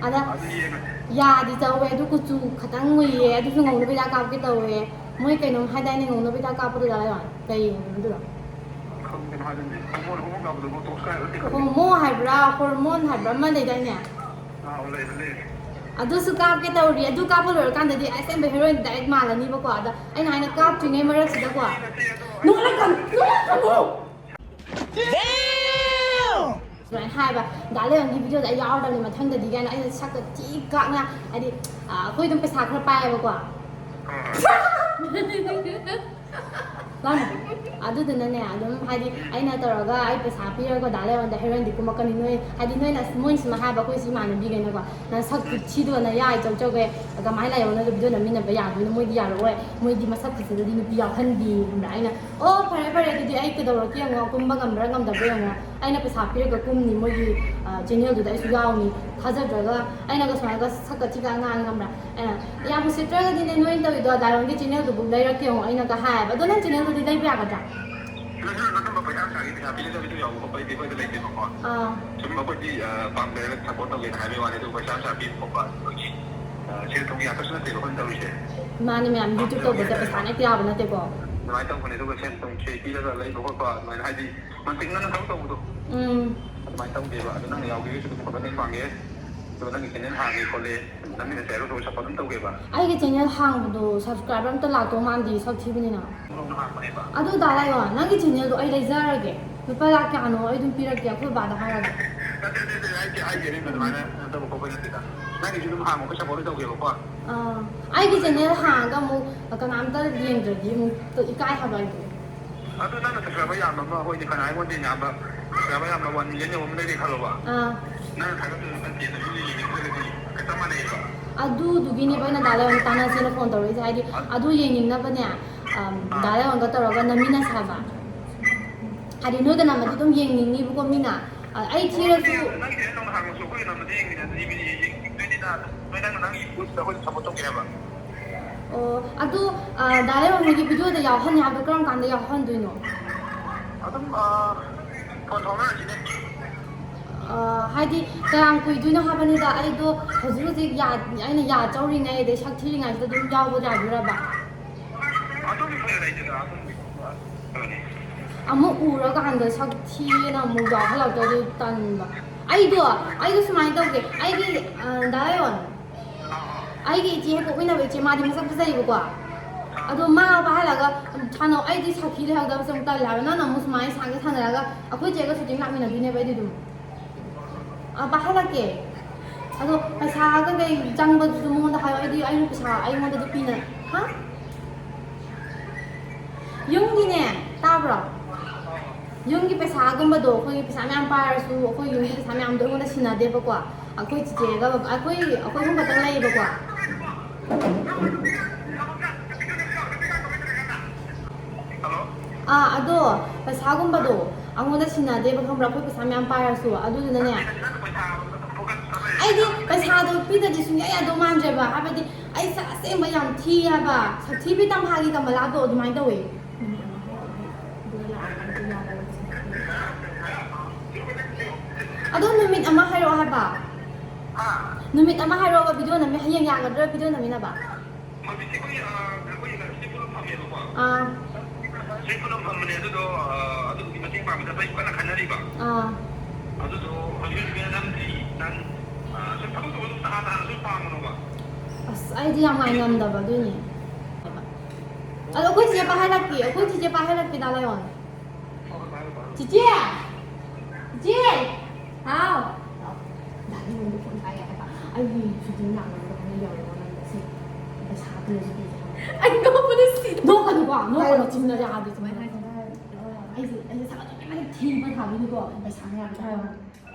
ꯑꯗ ꯑꯗꯨ ꯌꯦꯡꯉꯁꯤ꯫ ꯌꯥꯗꯤ ꯆꯧꯋꯦ, ꯑꯗꯨ ꯀꯨꯆꯨ ꯈꯤꯇꯪ ꯃꯨꯏꯌꯦ, ꯑꯗꯨꯁꯨ ꯉꯧꯅꯕ ꯍꯤꯗꯥꯛ ꯀꯥꯞꯀꯦ ꯇꯧꯋꯦ꯫ ꯃꯣꯏ ꯀꯩꯅꯣꯝ ꯍꯥꯏꯗꯥꯏꯅꯦ, ꯉꯧꯅꯕ ꯍꯤꯗꯥꯛ ꯀꯥꯞꯄꯗꯨꯗ ꯂꯩꯌꯣ꯫ ꯀꯩ ꯍꯥꯏꯕꯅꯣ ꯑꯗꯨꯗꯣ? ꯈꯪꯗꯦ ꯀꯩꯅꯣ ꯍꯥꯏꯗꯨꯅꯦ꯫ ꯍꯣꯔꯃꯣꯟ, ꯍꯣꯔꯃꯣꯟ ꯀꯥꯞꯄꯗꯣ ꯕꯣꯇꯣꯛꯁ ꯀꯥꯏ ꯍꯥꯏꯕ ꯀꯩꯅꯣ? ꯍꯣꯃꯣ ꯍꯥꯏꯕ꯭ꯔꯥ, ꯍꯣꯔꯃꯣꯟ ꯍꯥꯏꯕ꯭ꯔꯥ ꯑꯃ ꯂꯩꯗꯥꯏꯅꯦ? ꯑꯥ, ꯂꯩ, ꯂꯩ꯫ ꯑꯗꯨꯁꯨ ꯀꯥꯞꯀꯦ ꯇꯧꯔꯤ꯫ ꯑꯗꯨ ꯀꯥꯞꯄ ꯂꯣꯏꯔꯀꯥꯟꯗꯗꯤ ꯑꯁꯦꯡꯕ ꯍꯦꯔꯣꯏꯟ ꯗꯥꯏꯔꯦꯛ ꯃꯥꯜꯂꯅꯤꯕꯀꯣ꯫ ꯑꯗ ꯑꯩꯅ ꯍꯥꯏꯅ ꯀꯥꯞꯇ꯭ꯔꯤꯉꯩ ꯃꯔꯛꯁꯤꯗꯀꯣ, ꯅꯣꯛꯂꯛꯀꯅꯨ, ꯅꯣꯛꯂꯛꯀꯅꯨ! ꯁꯨꯃꯥꯏꯅ ꯍꯥꯏꯕ, "ꯗꯥ ꯂꯥꯏꯌꯣꯟꯒꯤ ꯚꯤꯗꯤꯑꯣꯗ ꯑꯩ ꯌꯥꯎꯔꯗꯕꯅꯤ ꯃꯊꯪꯗꯗꯤ" ꯀꯥꯏꯅ꯫ ꯑꯩꯅ ꯁꯛꯇ ꯊꯤ ꯀꯥꯛꯅ, ꯍꯥꯏꯗꯤ, ꯑꯥ, ꯑꯩꯈꯣꯏ ꯑꯗꯨꯝ ꯄꯩꯁꯥ ꯈꯔ ꯄꯥꯏꯌꯦꯕꯀꯣ꯫ ꯂꯥꯡꯅꯨ꯫ ꯑꯗꯨꯗꯨꯅꯅꯦ, ꯑꯗꯨꯝ ꯍꯥꯏꯗꯤ ꯑꯩꯅ ꯇꯧꯔꯒ ꯑꯩ ꯄꯩꯁꯥ ꯄꯤꯔꯒ ꯗꯥ ꯂꯥꯏꯌꯣꯟꯗ ꯍꯦꯔꯣꯏꯟꯗꯤ ꯀꯨꯝꯃꯛꯀꯅꯤ ꯅꯣꯏ, ꯍꯥꯏꯗꯤ ꯅꯣꯏꯅ ꯑꯁ ꯃꯣꯏꯅ ꯁꯨꯃꯥꯏꯅ ꯍꯥꯏꯕ ꯑꯩꯈꯣꯏꯁꯤ ꯏꯃꯥꯟꯅꯕꯤꯈꯩꯅꯀꯣ, "ꯅꯁꯛꯇꯨ ꯊꯤꯗꯣ ꯅꯌꯥ ꯏꯆꯧ ꯆꯧꯒꯩ ꯀꯃꯥꯏꯅ ꯂꯥꯏꯌꯣꯟꯅꯒ ꯚꯤꯗꯤꯑꯣ ꯅꯝꯃꯤꯟꯅꯕ ꯌꯥꯗꯣꯏꯅꯣ? ꯃꯣꯏꯗꯤ ꯌꯥꯔꯛꯑꯣꯏ, ꯃꯣꯏꯗꯤ ꯃꯁꯛ ꯐꯖꯗꯗꯤ ꯅꯨꯄꯤ ꯌꯥꯎꯍꯟꯗꯦ" ꯈꯪꯕ꯭ꯔꯥ? ꯑꯩꯅ, "ꯑꯣ, ꯐꯔꯦ ꯐꯔꯦ, ꯑꯗꯨꯗꯤ ꯑꯩ ꯀꯩꯗꯧꯔꯛꯀꯦ ꯌꯦꯡꯉꯣ, ꯀꯨꯝꯕ ꯉꯝꯕ꯭ꯔꯥ ꯉꯝꯗꯕ꯭ꯔꯥ ꯌꯦꯡꯉꯣ, ꯑꯩꯅ ꯄꯩꯁꯥ ꯄꯤꯔꯒ ꯀꯨꯝꯅꯤ ꯃꯣꯏꯒꯤ, ꯑ, ꯆꯦꯅꯦꯜꯗꯨꯗ ꯑꯩꯁꯨ ꯌꯥꯎꯅꯤ, ꯊꯥꯖꯗ꯭ꯔꯒ ꯑꯩꯅꯒ ꯁꯨꯃꯥꯏꯅꯒ ꯁꯛꯀ ꯊꯤꯒ ꯉꯥꯡꯉꯤ ꯈꯪꯕ꯭ꯔꯥ?" ꯑꯩꯅ, "ꯌꯥꯝ ꯎꯁꯤꯠꯇ꯭ꯔꯒꯗꯤꯅꯦ ꯅꯣꯏꯅ ꯇꯧꯔꯤꯗꯣ, ꯗꯥꯏꯔꯣꯟꯒꯤ ꯆꯦꯅꯦꯜꯗꯨꯕꯨ ꯂꯩꯔꯛꯀꯦ ꯌꯦꯡꯉꯣ," ꯑꯩꯅꯒ ꯍꯥꯏꯌꯦꯕ꯫ "ꯑꯗꯣ ꯅꯪ ꯆꯦꯅꯦꯜꯗꯨꯗꯤ ꯂꯩꯕ ꯌꯥꯒꯗ꯭ꯔꯥ?" ꯅꯪꯁꯨ ꯑꯗꯨꯝꯕ ꯄꯩꯁꯥ ꯅꯨꯡꯁꯥꯒꯤ ꯄꯩꯁꯥ ꯄꯤꯅꯗꯕꯤꯗ ꯌꯥꯎꯕ ꯈꯣꯠꯄ ꯑꯩꯗꯤ ꯑꯩꯈꯣꯏꯗ ꯂꯩꯇꯦꯕꯀꯣ꯫ ꯑꯥ꯫ ꯁꯨꯝ ꯑꯩꯈꯣꯏꯗꯤ, ꯑ, ꯄꯥꯝꯖꯔꯒ ꯁꯞꯄꯣꯔꯠ ꯇꯧꯒꯦꯅ ꯍꯥꯏꯕꯒꯤ ꯋꯥꯅꯤ, ꯑꯗꯨꯒ ꯄꯩꯁꯥ ꯅꯨꯡꯁꯥ ꯄꯤꯕ ꯈꯣꯠꯄ ꯑꯗꯨꯒꯤ, ꯑ, ꯁꯦꯜ ꯊꯨꯝꯒꯤ ꯉꯥꯛꯇꯁꯨ ꯅꯠꯇꯦꯕ ꯑꯩꯈꯣꯏꯅ ꯇꯧꯔꯤꯁꯦ꯫ ꯃꯥꯅꯤ ꯃꯌꯥꯝ, ꯌꯨꯇ꯭ꯌꯨꯕ ꯇꯧꯕꯁꯦ ꯄꯩꯁꯥꯅ ꯍꯦꯛꯇ ꯌꯥꯕ ꯅꯠꯇꯦꯀꯣ꯫ ꯑꯗꯨꯃꯥꯏꯅ ꯇꯧꯕꯅꯦ, ꯑꯗꯨꯒ ꯁꯦꯜ ꯊꯨꯝ ꯆꯦꯛ ꯄꯤꯔꯒ ꯂꯩꯕ ꯈꯣꯠꯄ ꯑꯗꯨꯃꯥꯏꯅ ꯍꯥꯏꯗꯤ ꯃꯟꯇꯤꯛꯅꯅ ꯊꯕꯛ ꯇꯧꯕꯗꯣ꯫ ꯎꯝ꯫ ꯑꯗꯨꯃꯥꯏꯅ ꯇꯧꯗꯦꯕ꯫ ꯑꯗꯣ ꯅꯪꯅ ꯌꯥꯎꯒꯦꯁꯨ ꯑꯗꯨꯝ ꯈꯣꯠꯄ ꯃꯇꯦꯡ ꯄꯥꯡꯒꯦ꯫ ꯑꯗꯨꯒ ꯅꯪꯒꯤ ꯆꯦꯅꯦꯜ ꯍꯥꯡꯉꯦ ꯈꯣꯠꯂꯦ, ꯅꯪꯒꯤ ꯅꯆꯦ ꯑꯗꯨ ꯁꯞꯄꯣꯔꯠ ꯑꯗꯨꯝ ꯇꯧꯒꯦꯕ꯫ ꯑꯩꯒꯤ ꯆꯦꯅꯦꯜ ꯍꯥꯡꯕꯗꯣ ꯁꯕꯁꯀ꯭ꯔꯥꯏꯕꯔ ꯑꯝꯇ ꯂꯥꯛꯇꯧ ꯃꯥꯟꯗꯦ, ꯁꯛ ꯊꯤꯕꯅꯤꯅ꯫ ꯅꯧꯅ ꯍꯥꯡꯕꯅꯦꯕ꯫ ꯑꯗꯨ ꯗꯥ ꯂꯥꯏꯌꯣꯟ, ꯅꯪꯒꯤ ꯆꯦꯅꯦꯜꯗꯣ ꯑꯩ ꯂꯩꯖꯔꯒꯦ꯫ ꯂꯨꯄꯥ ꯂꯥꯛ ꯀꯌꯥꯅꯣ ꯑꯩ ꯑꯗꯨꯝ ꯄꯤꯔꯛꯀꯦ, ꯑꯩꯈꯣꯏ ꯕꯥꯗ ꯍꯥꯏꯔꯒ꯫ ꯅꯠꯇꯦ, ꯅꯠꯇꯦ, ꯅꯠꯇꯦ, ꯑꯩ ꯍꯥꯏꯁꯦ, ꯑꯩ ꯍꯥꯏꯁꯦ ꯑꯗꯨꯃꯥꯏꯅ ꯀꯩꯅꯣ ꯇꯧꯕ ꯈꯣꯠꯄ ꯅꯠꯇꯦꯗ꯫ ꯅꯪꯒꯤꯁꯨ ꯑꯗꯨꯝ ꯍꯥꯡꯉꯣ, ꯑꯩꯈꯣꯏ support ꯂꯣꯏ ꯇꯧꯒꯦꯕꯀꯣ꯫ ꯑꯥ, ꯑꯩꯒꯤ channel ꯍꯥꯡꯉꯒ ꯑꯃꯨꯛ ꯀꯅꯥꯝꯇ ꯌꯦꯡꯗ꯭ꯔꯗꯤ ꯑꯃꯨꯛ ꯏꯀꯥꯏ ꯍꯥꯏꯕ ꯑꯩꯗꯤ꯫ ꯑꯗꯨ ꯅꯪꯅ subscriber ꯌꯥꯝꯕ ꯑꯃ, ꯑꯩꯈꯣꯏꯗꯤ ꯐꯅ ꯑꯩꯉꯣꯟꯗ ꯌꯥꯝꯕ, subscriber ꯌꯥꯝꯕ one million ꯌꯧꯕ ꯑꯃ ꯂꯩꯔꯦ ꯈꯜꯂꯣꯕ꯫ ꯑꯥ꯫ ꯅꯪꯅ ꯊꯥꯒꯠꯇꯣꯏꯗꯣ ꯅꯠꯇꯦ, ꯑꯗꯨ ꯃꯤꯅ ꯌꯦꯡꯅꯤꯡꯗ꯭ꯔꯒꯗꯤ ꯆꯞ ꯃꯥꯟꯅꯩꯌꯦꯕ꯫ ꯑꯗꯨꯗꯨꯒꯤꯅꯦꯕ ꯑꯩꯅ ꯗꯥ ꯂꯥꯏꯌꯣꯟꯗ ꯇꯥꯟꯅꯁꯦꯅ phone ꯇꯧꯔꯛꯏꯁꯦ, ꯍꯥꯏꯗꯤ ꯑꯗꯨ ꯌꯦꯡꯅꯤꯡꯅꯕꯅꯦ, ꯑꯝ, ꯑꯥ꯫ ꯗꯥ ꯂꯥꯏꯌꯣꯟꯒ ꯇꯧꯔꯒ ꯅꯝꯃꯤꯟꯅꯁꯦ ꯍꯥꯏꯕ꯫ ꯍꯥꯏꯗꯤ ꯅꯣꯏꯒ ꯅꯝꯃꯗꯤ ꯑꯗꯨꯝ ꯌꯦꯡꯅꯤꯡꯅꯤꯕꯀꯣ ꯃꯤꯅ꯫ ꯑ, ꯑꯩ ꯊꯤꯔꯁꯨ꯫ ꯅꯪꯒꯤꯗꯤ ꯅꯪꯅ ꯍꯥꯡꯉꯁꯨ ꯑꯩꯈꯣꯏꯒ ꯅꯝꯃꯗꯤ ꯌꯦꯡꯅꯤꯡꯉꯦ, ꯑꯗꯨꯗꯤ ꯃꯤꯅ ꯌꯦꯡꯅꯤꯡꯗꯣꯏꯅꯤꯅ꯫ ꯅꯣꯏ ꯅꯪꯅ ꯅꯪꯒꯤ ꯌꯨꯇ꯭ꯌꯨꯕꯇ ꯑꯩꯈꯣꯏ support ꯇꯧꯒꯦ ꯍꯥꯏꯕ꯫ ꯑꯣ, ꯑꯗꯨ, ꯑ, ꯗꯥ ꯂꯥꯏꯌꯣꯟꯒꯤ ꯚꯤꯗꯤꯑꯣꯗ ꯌꯥꯎꯍꯟꯅꯤ ꯍꯥꯏꯕꯗꯣ ꯀꯔꯝ ꯀꯥꯟꯗ ꯌꯥꯎꯍꯟꯗꯣꯏꯅꯣ? ꯑꯗꯨꯝ, ꯑ, phone ꯐꯥꯎꯅꯔꯁꯤꯅꯦ꯫ ꯑ, ꯍꯥꯏꯗꯤ ꯀꯌꯥꯝ ꯀꯨꯏꯗꯣꯏꯅꯣ ꯍꯥꯏꯕꯅꯤꯗ, ꯑꯩꯗꯣ ꯍꯧꯖꯤꯛ ꯍꯧꯖꯤꯛ ꯌꯥ-, ꯑꯩꯅ ꯌꯥꯖꯧꯔꯤꯉꯩ ꯑꯗꯩ ꯁꯛ ꯊꯤꯔꯤꯉꯩꯁꯤꯗ ꯑꯗꯨꯝ ꯌꯥꯎꯕ ꯌꯥꯗꯣꯏꯔꯕ? ꯑꯗꯨꯝ ꯐꯔꯦ ꯂꯩꯇꯦꯗ, ꯑꯗꯨꯝ ꯀꯩꯅꯣꯅꯤ꯫ ꯑꯃꯨꯛ ꯎꯔꯀꯥꯟꯗ ꯁꯛ ꯊꯤꯌꯦꯅ ꯑꯃꯨꯛ ꯌꯥꯎꯍꯜꯂꯛꯇ꯭ꯔꯗꯤ ꯇꯟꯕ꯫ ꯑꯩꯗꯣ, ꯑꯩꯗꯣ ꯁꯨꯃꯥꯏꯅ ꯇꯧꯒꯦ, ꯑꯩꯒꯤ, ꯑ, ꯗꯥ ꯂꯥꯏꯌꯣꯟ, ꯑꯩꯒꯤ ꯏꯆꯦ ꯍꯦꯛ ꯄꯣꯛꯃꯤꯟꯅꯕ ꯏꯆꯦ, ꯃꯥꯗꯤ ꯃꯁꯛ ꯐꯖꯩꯌꯦꯕꯀꯣ꯫ ꯑꯗꯣ ꯃꯥ ꯄꯥꯏꯍꯜꯂꯒ ꯁꯥꯟꯅꯧ, ꯑꯩꯗꯤ ꯁꯥꯊꯤ ꯂꯩꯍꯧꯗꯕꯁꯦ ꯑꯃꯨꯛ ꯇꯜꯂꯦ ꯍꯥꯏꯕ꯫ ꯅꯪꯅ ꯑꯃꯨꯛ ꯁꯨꯃꯥꯏꯅ ꯁꯥꯟꯅꯒꯦ ꯁꯥꯟꯅꯔꯒ ꯑꯩꯈꯣꯏ ꯆꯦꯒ shooting ꯂꯥꯛꯃꯤꯟꯅꯗꯣꯏꯅꯦꯕ ꯑꯩꯗꯤ ꯑꯗꯨꯝ꯫ ꯑ, ꯄꯥꯏꯍꯜꯂꯛꯀꯦ꯫ ꯑꯗꯣ ꯄꯩꯁꯥ ꯀꯩꯀꯩ ꯆꯪꯕꯗꯨꯁꯨ ꯃꯉꯣꯟꯗ ꯍꯥꯏꯌꯣ, ꯑꯩꯗꯤ ꯑꯩꯅ ꯄꯩꯁꯥ ꯑꯩꯉꯣꯟꯗꯗꯤ ꯄꯤꯅ-, ꯍꯥ? ꯌꯨꯝꯒꯤꯅꯦ, ꯇꯥꯕ꯭ꯔꯣ? ꯌꯨꯝꯒꯤ ꯄꯩꯁꯥꯒꯨꯝꯕꯗꯣ, ꯑꯩꯈꯣꯏꯒꯤ ꯄꯩꯁꯥ ꯃꯌꯥꯝ ꯄꯥꯏꯔꯁꯨ, ꯑꯩꯈꯣꯏ ꯌꯨꯝꯒꯤ ꯄꯩꯁꯥ ꯃꯌꯥꯝꯗꯣ ꯑꯩꯉꯣꯟꯗ ꯁꯤꯟꯅꯗꯦꯕꯀꯣ꯫ ꯑꯩꯈꯣꯏ ꯆꯤꯆꯦꯒ ꯑꯩꯈꯣꯏ, ꯑꯩꯈꯣꯏ ꯑꯍꯨꯝ ꯈꯛꯇꯪ ꯂꯩꯌꯦꯕꯀꯣ꯫ ꯍꯜꯂꯣ? ꯑꯥ, ꯑꯗꯣ ꯄꯩꯁꯥꯒꯨꯝꯕꯗꯣ ꯑꯩꯉꯣꯟꯗ ꯁꯤꯟꯅꯗꯦꯕ, ꯈꯪꯕ꯭ꯔꯥ? ꯑꯩꯈꯣꯏ ꯄꯩꯁꯥ ꯃꯌꯥꯝ ꯄꯥꯏꯔꯁꯨ꯫ ꯑꯗꯨꯗꯨꯅꯅꯦ, ꯅꯪ ꯄꯩꯁꯥ ꯐꯣꯀꯁ ꯇꯧꯔꯦ꯫ ꯑꯩꯗꯤ ꯄꯩꯁꯥꯗꯣ ꯄꯤꯗꯗꯤ ꯁꯨꯡꯌꯥ ꯌꯥꯗꯧ ꯃꯥꯟꯗ꯭ꯔꯦꯕ꯫ ꯍꯥꯏꯕꯗꯤ ꯑꯩ ꯁꯛ ꯑꯁꯦꯡꯕ ꯌꯥꯝ ꯊꯤ ꯍꯥꯏꯕ, ꯁꯛꯊꯤꯕꯤ ꯇꯝꯐꯥꯒꯤ ꯀꯃꯂꯥꯗꯣ ꯑꯗꯨꯃꯥꯏꯅ ꯇꯧꯋꯦ꯫ ꯑꯗꯣ ꯅꯨꯃꯤꯠ ꯑꯃ ꯍꯥꯏꯔꯛꯑꯣ ꯍꯥꯏꯕ꯫ ꯍꯥ? ꯅꯨꯃꯤꯠ ꯑꯃ ꯍꯥꯏꯔꯛꯑꯣꯕ, ꯚꯤꯗꯤꯑꯣ ꯅꯝꯃꯤ-, ꯍꯌꯦꯡ ꯌꯥꯒꯗ꯭ꯔꯣ ꯚꯤꯗꯤꯑꯣ ꯅꯝꯃꯤꯟꯅꯕ? ꯍꯧꯖꯤꯛꯁꯦ ꯑꯩꯈꯣꯏ, ꯑ, ꯑꯩꯈꯣꯏ ꯁꯤ ꯄꯨꯂꯞ ꯐꯝꯃꯦꯕꯀꯣ꯫ ꯑꯥ꯫ ꯁꯤ ꯄꯨꯂꯞ ꯐꯝꯕꯅꯦ, ꯑꯗꯨꯗꯣ, ꯑ, ꯑꯗꯨꯒꯤ ꯃꯇꯦꯡ ꯄꯥꯡꯕꯗ ꯑꯩꯈꯣꯏ ꯀꯟꯅ ꯈꯟꯅꯔꯤꯕ꯫ ꯑꯥ꯫ ꯑꯗꯨꯗꯣ ꯍꯧꯖꯤꯛ ꯍꯧꯖꯤꯛ ꯅꯝꯗ꯭ꯔꯤ, ꯅꯪ, ꯑ, ꯁꯨꯝ ꯊꯕꯛ ꯇꯧꯕ ꯑꯗꯨꯝ ꯇꯍꯥ ꯇꯍꯥꯅ ꯁꯨꯝ ꯄꯥꯝꯒꯅꯣꯕ꯫ ꯑꯁ, ꯑꯩꯗꯤ ꯌꯥꯝ ꯉꯥꯏ ꯉꯝꯗꯕ ꯑꯗꯨꯏꯅꯦ꯫ ꯑꯗꯣ ꯑꯩꯈꯣꯏ ꯆꯤꯆꯦ ꯄꯥꯏꯍꯜꯂꯛꯀꯦ, ꯑꯩꯈꯣꯏ ꯆꯤꯆꯦ ꯄꯥꯏꯍꯜꯂꯛꯀꯦ, ꯗꯥ ꯂꯥꯏꯌꯣꯟ꯫ ꯆꯤꯆꯦ! ꯆꯤꯆꯦ! ꯍꯥꯎ꯫ ꯗꯥ ꯂꯤꯌꯣꯟꯗꯣ ꯐꯣꯟ ꯄꯥꯏꯔꯛꯑꯦ ꯍꯥꯏꯕ꯫ ꯑꯩꯒꯤ ꯁꯨꯇꯤꯡ ꯂꯥꯛꯅꯕꯗꯣ ꯍꯣꯔꯦꯟ ꯌꯧꯔꯛꯑꯣ ꯅꯪꯗꯣ ꯁꯤ ꯄꯩꯁꯥ ꯄꯤꯔꯁꯨ ꯄꯤꯁꯦ ꯍꯥꯏꯕ꯫ ꯑꯩ ꯅꯣꯛꯄꯗ ꯁꯤ ꯅꯣꯛꯀꯅꯨꯀꯣ, ꯅꯣꯛꯀꯅꯨ꯫ ꯍꯥꯏꯌꯣ꯫ ꯆꯤꯟꯅ ꯌꯥꯗꯦ ꯁꯨꯃꯥꯏꯅ ꯍꯥꯏ꯫ ꯑꯩꯁꯦ ꯑꯩꯁꯦ ꯁꯥꯒꯠꯇꯅ ꯊꯤꯕ ꯊꯥꯕꯤꯅꯤꯀꯣ ꯄꯩꯁꯥ ꯃꯌꯥꯝ ꯍꯥꯏꯌꯣ꯫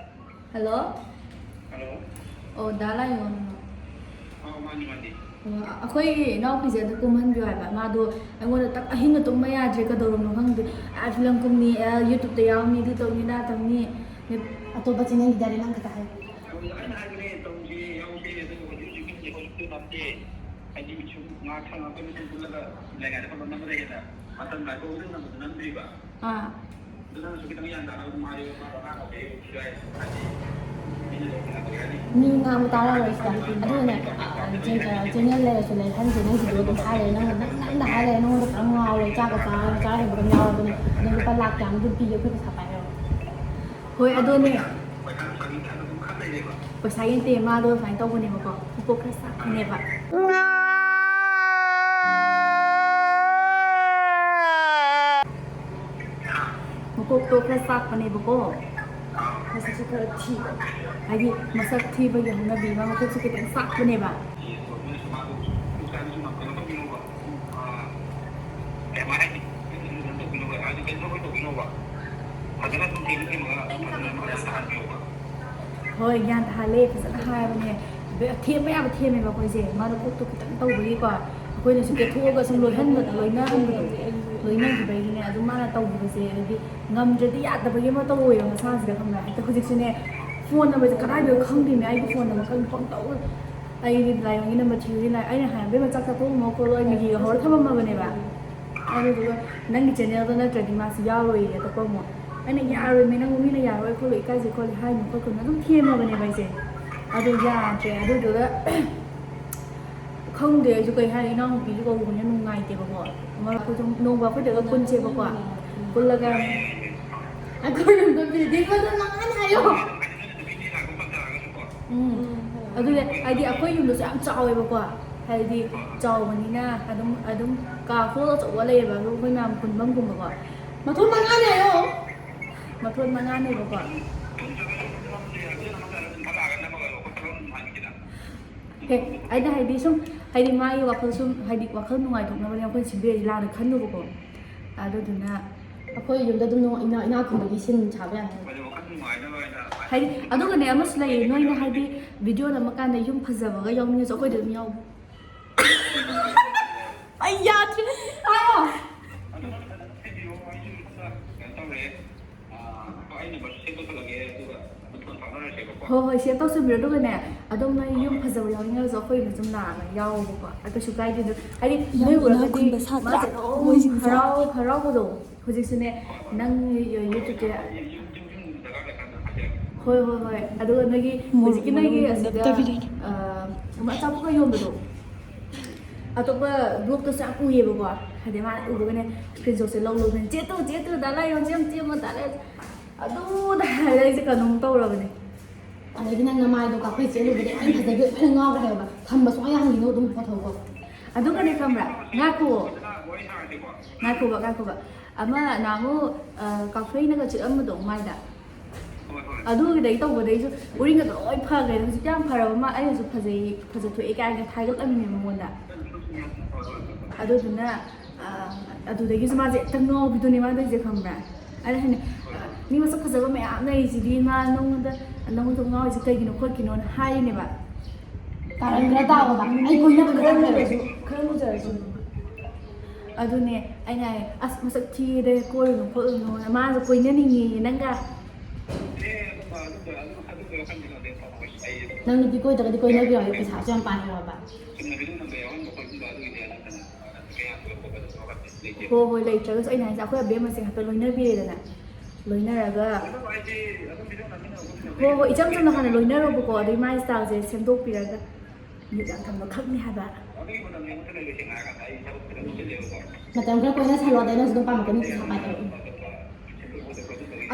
ꯍꯜꯂꯣ꯫ ꯍꯜꯂꯣ꯫ ꯑꯣ, ꯗꯥ ꯂꯥꯏꯌꯣꯟ꯫ ꯑꯣ, ꯃꯥꯅꯤ, ꯃꯥꯅꯤ꯫ ꯑꯣ, ꯑꯩꯈꯣꯏꯒꯤ ꯏꯅꯥꯎꯄꯤꯁꯦ ꯑꯗꯨ ꯀꯨꯝꯍꯟꯕꯤꯌꯨ ꯍꯥꯏꯕ꯫ ꯃꯥꯗꯣ ꯑꯩꯉꯣꯟꯗ ꯇꯛ-, ꯑꯍꯤꯡꯒ ꯇꯨꯝꯕ ꯌꯥꯗ꯭ꯔꯦ, ꯀꯩꯗꯧꯔꯕꯅꯣ ꯈꯪꯗꯦ꯫ ꯑꯥ, ꯐꯤꯂꯝ ꯀꯨꯝꯅꯤ, ꯑꯥ, YouTube-ꯇ ꯌꯥꯎꯅꯤ, ꯑꯗꯨ ꯇꯧꯅꯤ, ꯑꯗꯥ ꯇꯧꯅꯤ꯫ ꯑꯇꯣꯞꯄ channel-ꯒꯤꯗꯤ ꯌꯥꯔꯦ, ꯅꯪ ꯈꯛꯇ ꯍꯥꯏꯌꯨ꯫ ꯑꯩꯅ ꯍꯥꯏꯕꯅꯦ, ꯇꯧꯁꯦ, ꯌꯥꯎꯁꯦ, ꯑꯗꯨꯕꯨ ꯍꯧꯖꯤꯛ ꯍꯧꯖꯤꯛꯀꯤꯗꯤ ꯍꯧꯖꯤꯛꯇꯤ ꯅꯠꯇꯦ꯫ ꯍꯥꯏꯗꯤ ꯁꯨꯝ ꯉꯥꯏꯍꯥꯛ ꯁꯪꯉꯛꯄ ꯃꯇꯝ ꯄꯨꯜꯂꯒ ꯂꯩꯉꯥꯏꯗ ꯐꯝꯕ ꯅꯝꯕꯗ ꯍꯦꯟꯅ ꯃꯇꯝ ꯀꯥꯏꯊꯣꯛꯑꯒ ꯅꯝꯕꯗꯣ ꯅꯝꯗ꯭ꯔꯤꯕ꯫ ꯑꯥ꯫ ꯃꯤ ꯉꯥꯡꯕ ꯇꯥꯔꯔꯣꯏ ꯁꯤꯗ꯫ ꯑꯗꯨꯅꯅꯦ, channel ꯂꯩꯔꯁꯨ ꯂꯩꯍꯟꯁꯦ, ꯅꯪ video ꯑꯗꯨꯝ ꯍꯥꯏ ꯂꯩꯔꯦ, ꯅꯪꯅ ꯅꯪ ꯅꯪꯗ ꯍꯥꯏ ꯂꯩꯔꯦ, ꯅꯉꯣꯟꯗ ꯄꯨꯔꯥ ꯉꯥꯎꯔꯦ, ꯆꯥꯛꯀ ꯆꯥꯔ ꯆꯥꯔ ꯍꯦꯟꯕꯒ ꯌꯥꯎꯔꯕꯅꯦ꯫ ꯑꯗꯣ ꯂꯨꯄꯥ ꯂꯥꯛ ꯀꯌꯥꯅꯣ ꯑꯗꯨꯝ ꯄꯤꯒꯦ, ꯑꯩꯈꯣꯏ ꯄꯩꯁꯥ ꯄꯥꯏꯔꯒ꯫ ꯍꯣꯏ, ꯑꯗꯨꯅꯦ꯫ ꯄꯩꯁꯥꯒꯤ ꯅꯠꯇꯦ, ꯃꯥꯗꯣ ꯁꯨꯃꯥꯏꯅ ꯇꯧꯕꯅꯦꯕꯀꯣ, ꯃꯀꯣꯛ ꯈꯔ ꯆꯥꯛꯄꯅꯦꯕ꯫ ꯃꯀꯣꯛꯇꯣ ꯈꯔ ꯆꯥꯛꯄꯅꯦꯕꯀꯣ꯫ ꯃꯁꯛꯁꯨ ꯈꯔ ꯊꯤꯕ꯫ ꯍꯥꯏꯗꯤ ꯃꯁꯛ ꯊꯤꯕꯒꯤ ꯍꯧꯅꯕꯤ ꯑꯃ, ꯃꯀꯣꯛꯁꯨ ꯈꯤꯇꯪ ꯆꯥꯛꯄꯅꯦꯕ꯫ ꯍꯣꯏ, ꯒ꯭ꯌꯥꯟ ꯇꯥꯍꯜꯂꯦ, ꯐꯖꯅ ꯍꯥꯏꯕꯅꯦ꯫ ꯕꯦ-, ꯊꯦꯝꯕ ꯌꯥꯕ ꯊꯦꯝꯃꯦꯕ ꯑꯩꯈꯣꯏꯁꯦ꯫ ꯃꯥꯗꯣ ꯀꯣꯛꯇꯣ ꯈꯤꯇꯪ ꯇꯧꯕꯒꯤꯀꯣ, ꯑꯩꯈꯣꯏꯅꯁꯨ ꯀꯦꯊꯣꯛꯑꯒ ꯁꯨꯝ ꯂꯣꯏꯍꯟꯕꯗꯣ, ꯂꯣꯏꯅꯍꯟꯕꯗꯣ, ꯂꯣꯏꯅꯈꯤꯕꯒꯤꯅꯦ꯫ ꯑꯗꯨꯝ ꯃꯥꯅ ꯇꯧꯈꯤꯕꯁꯦ, ꯍꯥꯏꯗꯤ ꯉꯝꯗ꯭ꯔꯗꯤ ꯌꯥꯗꯕꯒꯤ ꯑꯃ ꯇꯧꯋꯦꯕ ꯃꯁꯥꯁꯤꯗ, ꯈꯪꯕ꯭ꯔꯥ? ꯍꯦꯛꯇ ꯍꯧꯖꯤꯛꯁꯨꯅꯦ, phone number-ꯁꯦ ꯀꯗꯥꯏꯗꯅꯣ ꯈꯪꯗꯦꯃꯦ, ꯑꯩꯒꯤ phone number ꯈꯪꯗꯦ, ꯄꯪꯇꯧ-, ꯑꯩꯗꯤ ꯂꯥꯏꯌꯣꯟꯒꯤ number ꯊꯤꯕꯅꯤꯅ ꯑꯩꯅ ꯍꯥꯏ, "ꯏꯕꯦꯝꯃ, ꯆꯥꯛ ꯆꯥꯊꯣꯛꯑꯝꯃꯣ ꯈꯣꯠꯂꯣ, ꯑꯩ ꯃꯦꯒꯤꯒ ꯍꯧꯔ ꯊꯝꯃꯝꯃꯕꯅꯦꯕ"꯫ ꯑꯗꯨꯗꯨꯒ "ꯅꯪꯒꯤ channel-ꯗꯣ ꯅꯠꯇ꯭ꯔꯗꯤ ꯃꯥꯁꯨ ꯌꯥꯎꯔꯣꯏꯌꯦ ꯑꯇꯣꯞꯄ ꯑꯃꯨꯛ"꯫ ꯑꯩꯅ "ꯌꯥꯔꯣꯏꯃꯦ, ꯅꯪ ꯃꯤꯅ ꯌꯥꯔꯣꯏ ꯈꯣꯠꯂꯣꯏ, ꯏꯀꯥꯏꯖꯩ ꯈꯣꯠꯂꯤ ꯍꯥꯏꯅꯨ ꯈꯣꯠꯀꯅꯨ" ꯑꯗꯨꯝ ꯊꯦꯝꯃꯕꯅꯦꯕ ꯑꯩꯁꯦ꯫ ꯑꯗꯣ ꯌꯥꯗ꯭ꯔꯦ꯫ ꯑꯗꯨꯗꯨꯒ ꯈꯪꯗꯦ ꯑꯩꯁꯨ ꯀꯩ ꯍꯥꯏ, ꯏꯅꯥꯎꯅꯨꯄꯤꯁꯨ ꯀꯧꯕꯅꯤꯅ ꯅꯨꯡꯉꯥꯏꯇꯦꯕꯀꯣ꯫ ꯃꯔꯛꯇ ꯁꯨꯝ ꯅꯣꯡꯃ ꯑꯩꯈꯣꯏꯗꯒ ꯄꯨꯟꯁꯦꯕꯀꯣ꯫ ꯄꯨꯜꯂꯒ ꯑꯩꯈꯣꯏ ꯌꯨꯝꯗ building ꯃꯊꯣꯟ ꯃꯉꯥꯅꯤ ꯍꯥꯏꯌꯣ꯫ ꯎꯝ꯫ ꯑꯗꯨꯅꯦ, ꯍꯥꯏꯗꯤ ꯑꯩꯈꯣꯏ ꯌꯨꯝꯗꯁꯨ ꯌꯥꯝ ꯆꯥꯎꯋꯦꯕꯀꯣ꯫ ꯍꯥꯏꯗꯤ ꯆꯥꯎꯕꯅꯤꯅ ꯑꯗꯨꯝ, ꯑꯗꯨꯝ ꯀꯥ hall ꯑꯆꯧꯕ ꯂꯩꯌꯦꯕ, ꯑꯗꯨꯝ ꯑꯩꯈꯣꯏ ꯃꯌꯥꯝ ꯄꯨꯟꯐꯝꯒꯨꯝꯕꯀꯣ꯫ ꯃꯊꯣꯟ ꯃꯉꯥꯅꯤ ꯍꯥꯏꯌꯣ꯫ ꯃꯊꯣꯟ ꯃꯉꯥꯅꯦꯕꯀꯣ꯫ ꯑꯦ, ꯑꯩꯅ ꯍꯥꯏꯗꯤ ꯁꯨꯝ, ꯍꯥꯏꯗꯤ ꯃꯥꯒꯤ ꯋꯥꯈꯜ ꯁꯨꯝ, ꯍꯥꯏꯗꯤ ꯋꯥꯈꯜ ꯅꯨꯡꯉꯥꯏꯊꯣꯛꯅꯕꯅꯦ ꯑꯩꯈꯣꯏꯅ ꯁꯤꯟꯕꯤꯔꯤꯁꯦ ꯂꯥꯟꯅ ꯈꯟꯅꯨꯕꯀꯣ꯫ ꯑꯗꯨꯗꯨꯅ ꯑꯩꯈꯣꯏ ꯌꯨꯝꯗ ꯑꯗꯨꯝ ꯅꯨꯡꯉꯥꯏ-, ꯏꯅꯥ-, ꯏꯅꯥꯛ ꯈꯨꯟꯕꯒꯤ ꯁꯤꯟ ꯁꯥꯕ ꯌꯥꯅꯤ꯫ ꯍꯥꯏꯗꯤ, ꯑꯗꯨꯒꯅꯦ ꯑꯃꯁꯨ ꯂꯩꯌꯦ, ꯅꯣꯏꯅ ꯍꯥꯏꯗꯤ ꯚꯤꯗꯤꯑꯣ ꯅꯝꯃꯀꯥꯟꯗ ꯌꯨꯝ ꯐꯖꯕꯒ ꯌꯥꯎꯅꯤꯡꯉꯁꯨ ꯑꯩꯈꯣꯏꯗ ꯑꯗꯨꯝ ꯌꯥꯎꯕ꯫ ꯑꯩ ꯌꯥꯗ꯭ꯔꯦ꯫ ꯍꯥꯏꯌꯣ꯫ ꯍꯣꯏ, ꯍꯣꯏ, ꯁꯦꯞ ꯇꯧꯁꯟꯕꯤꯔꯣ꯫ ꯑꯗꯨꯒꯅꯦ, ꯑꯗꯨꯝ ꯅꯣꯏ ꯌꯨꯝ ꯐꯖꯕ ꯌꯥꯎꯅꯤꯡꯉꯁꯨ ꯑꯩꯈꯣꯏ ꯌꯨꯝꯗ ꯁꯨꯝ ꯂꯥꯛꯑꯒ ꯌꯥꯎꯕꯀꯣ꯫ ꯑ, ꯀꯩꯁꯨ ꯀꯥꯏꯗꯦ꯫ ꯑꯗꯣ ꯍꯥꯏꯗꯤ ꯌꯥꯝ ꯅꯣꯏ ꯏꯅꯥꯛ ꯎꯔꯒꯗꯤ ꯈꯨꯟꯕ ꯁꯥꯇ꯭ꯔꯥ ꯃꯥꯁꯦ ꯑꯗꯨꯝ ꯃꯣꯏꯁꯤꯡꯁꯦ꯫ ꯍꯔꯥꯎ, ꯍꯔꯥꯎꯕꯗꯣ꯫ ꯍꯧꯖꯤꯛꯁꯨꯅꯦ, ꯅꯪ ꯌꯨ-, ꯌꯨꯇ꯭ꯌꯨꯕꯁꯦ꯫ ꯍꯣꯏ, ꯍꯣꯏ, ꯍꯣꯏ꯫ ꯑꯗꯨꯒ ꯅꯣꯏꯒꯤ ꯃꯣꯔꯣꯛ ꯍꯧꯖꯤꯛꯀꯤ ꯅꯣꯏꯒꯤ ꯃꯔꯨ ꯑꯁꯤꯗ, ꯅꯞꯇꯕꯤꯗꯨꯅꯤ꯫ ꯑ, ꯑꯃ ꯑꯆꯥꯄꯣꯠꯀ ꯌꯣꯟꯕꯗꯣ꯫ ꯑꯇꯣꯞꯄ ꯕ꯭ꯂꯣꯛꯇꯁꯨ ꯌꯥꯝ ꯎꯏꯌꯦꯕꯀꯣ꯫ ꯍꯥꯏꯗꯤ ꯃꯥꯅ ꯎꯕꯒꯅꯦ, ꯁ꯭ꯀ꯭ꯔꯤꯟ ꯁꯣꯠꯁꯦ ꯂꯧ ꯂꯧꯗꯅ, "ꯆꯦ ꯇꯨ, ꯆꯦ ꯇꯨ, ꯗꯥ ꯂꯥꯏꯌꯣꯟ, ꯆꯦ ꯑꯃ, ꯆꯦ ꯑꯃ, ꯗꯥ ꯂꯥꯏꯌꯣꯟ"꯫ ꯑꯗꯨꯗ ꯍꯥꯏꯔ ꯑꯩꯁꯦ ꯀꯩꯅꯣꯝ ꯇꯧꯔꯕꯅꯦ꯫ ꯑꯗꯒꯤ ꯅꯪ ꯅꯃꯥꯏꯗꯣ ꯀꯥꯐꯩ ꯆꯦꯜꯂꯨꯕꯗꯤ ꯌꯥꯝ ꯐꯖꯩ, ꯂꯣꯏꯅ ꯉꯥꯎꯈ꯭ꯔꯦ ꯍꯥꯏꯕ꯫ ꯊꯝꯕ ꯁꯨꯡꯌꯥ ꯌꯥꯍꯟꯈꯤꯅꯨ ꯑꯗꯨꯝ ꯄꯣꯊꯣꯛꯑꯣ꯫ ꯑꯗꯨꯒꯅꯦ ꯈꯪꯕ꯭ꯔꯥ? ꯉꯥꯏꯈꯨꯑꯣ꯫ ꯉꯥꯏꯈꯣꯕ, ꯉꯥꯏꯈꯣꯕ꯫ ꯑꯃ ꯅꯍꯥꯟꯃꯨꯛ, ꯑ, ꯀꯥꯐꯩꯅꯒ ꯆꯤꯛꯑꯝꯕꯗꯣ ꯃꯥꯏꯗ꯫ ꯑꯗꯨꯒꯤꯗꯒꯤ ꯇꯧꯕꯗꯩꯁꯨ ꯎꯔꯤꯡꯒꯗꯣ ꯂꯣꯏ ꯐꯈ꯭ꯔꯦ꯫ ꯍꯧꯖꯤꯛꯇꯤ ꯌꯥꯝ ꯐꯔꯕ ꯃꯥ, ꯑꯩꯅꯁꯨ ꯐꯖꯩ, ꯐꯖꯊꯣꯛꯑꯦ ꯀꯥꯏꯅ ꯊꯥꯒꯠꯂꯝꯃꯤꯅꯦ ꯃꯉꯣꯟꯗ꯫ ꯑꯗꯨꯗꯨꯅ, ꯑ, ꯑꯗꯨꯗꯒꯤꯁꯨ ꯃꯥꯁꯦ ꯍꯦꯛꯇ ꯉꯥꯎꯕꯤꯗꯨꯅꯦ ꯃꯥ ꯇꯧꯔꯤꯁꯦ, ꯈꯪꯕ꯭ꯔꯥ? ꯑꯩꯅ ꯍꯥꯏꯅ, "ꯃꯤ ꯃꯁꯛ ꯐꯖꯕ ꯃꯌꯥꯝ ꯂꯩꯔꯤꯁꯤꯗꯤ, ꯃꯥ ꯅꯉꯣꯟꯗ, ꯅꯉꯣꯟꯗ ꯉꯥꯎꯔꯤꯁꯦ ꯀꯩꯒꯤꯅꯣ ꯈꯣꯠꯀꯤꯅꯣꯅ" ꯍꯥꯏꯔꯤꯅꯦꯕ꯫ ꯀꯥꯔꯟ ꯈꯔ ꯇꯥꯎꯑꯣꯕ꯫ ꯑꯩ ꯀꯣꯏꯅꯕ ꯈꯔ ꯅꯠꯇꯦ꯫ ꯃꯨꯖꯔꯁꯨ, ꯈꯔ ꯃꯨꯖꯔꯁꯨ꯫ ꯑꯗꯨꯅꯦ ꯑꯩꯅ ꯍꯥꯏ, "ꯑꯁ, ꯃꯁꯛ ꯊꯤꯗꯦ, ꯀꯣꯏꯔꯨꯅꯨ ꯈꯣꯠꯂꯨꯅꯨꯅ", ꯃꯥꯁꯨ ꯀꯣꯏꯅꯅꯤꯡꯉꯦꯌꯦ ꯅꯪꯒ꯫ ꯅꯪ ꯅꯨꯄꯤ ꯀꯣꯏꯗ꯭ꯔꯒꯗꯤ ꯀꯣꯏꯅꯕꯤꯌꯣ, ꯄꯩꯁꯥꯁꯨ ꯌꯥꯝ ꯄꯥꯏꯍꯧꯔꯕ꯫ ꯍꯣꯏ, ꯍꯣꯏ, ꯂꯩꯇ꯭ꯔꯒꯁꯨ ꯑꯩꯅ ꯍꯥꯏꯁꯦ, ꯑꯩꯈꯣꯏ ꯑꯕꯦꯝꯃꯁꯦ ꯉꯥꯛꯇ ꯂꯣꯏꯅꯕꯤꯔꯦꯗꯅ, ꯂꯣꯏꯅꯔꯒ, ꯍꯣꯏ, ꯍꯣꯏ, ꯏꯆꯝ ꯆꯝꯅ ꯍꯥꯟꯅ ꯂꯣꯏꯅꯔꯣꯕꯀꯣ, ꯑꯗꯩ ꯃꯥꯏ ꯁ꯭ꯇꯥꯏꯜꯁꯦ ꯁꯦꯝꯗꯣꯛꯄꯤꯔꯒ꯫ ꯃ꯭ꯌꯨꯠ ꯌꯥꯝ ꯊꯝꯕ ꯈꯛꯅꯤ ꯍꯥꯏꯕ꯫ ꯃꯇꯝ ꯈꯔ ꯀꯣꯏꯅꯁꯜꯂꯣ, ꯑꯗꯩ ꯅꯪꯁꯨ ꯑꯗꯨꯝ ꯄꯥꯝꯃꯛꯀꯅꯤ, ꯄꯩꯁꯥ ꯄꯥꯏꯗꯕ꯫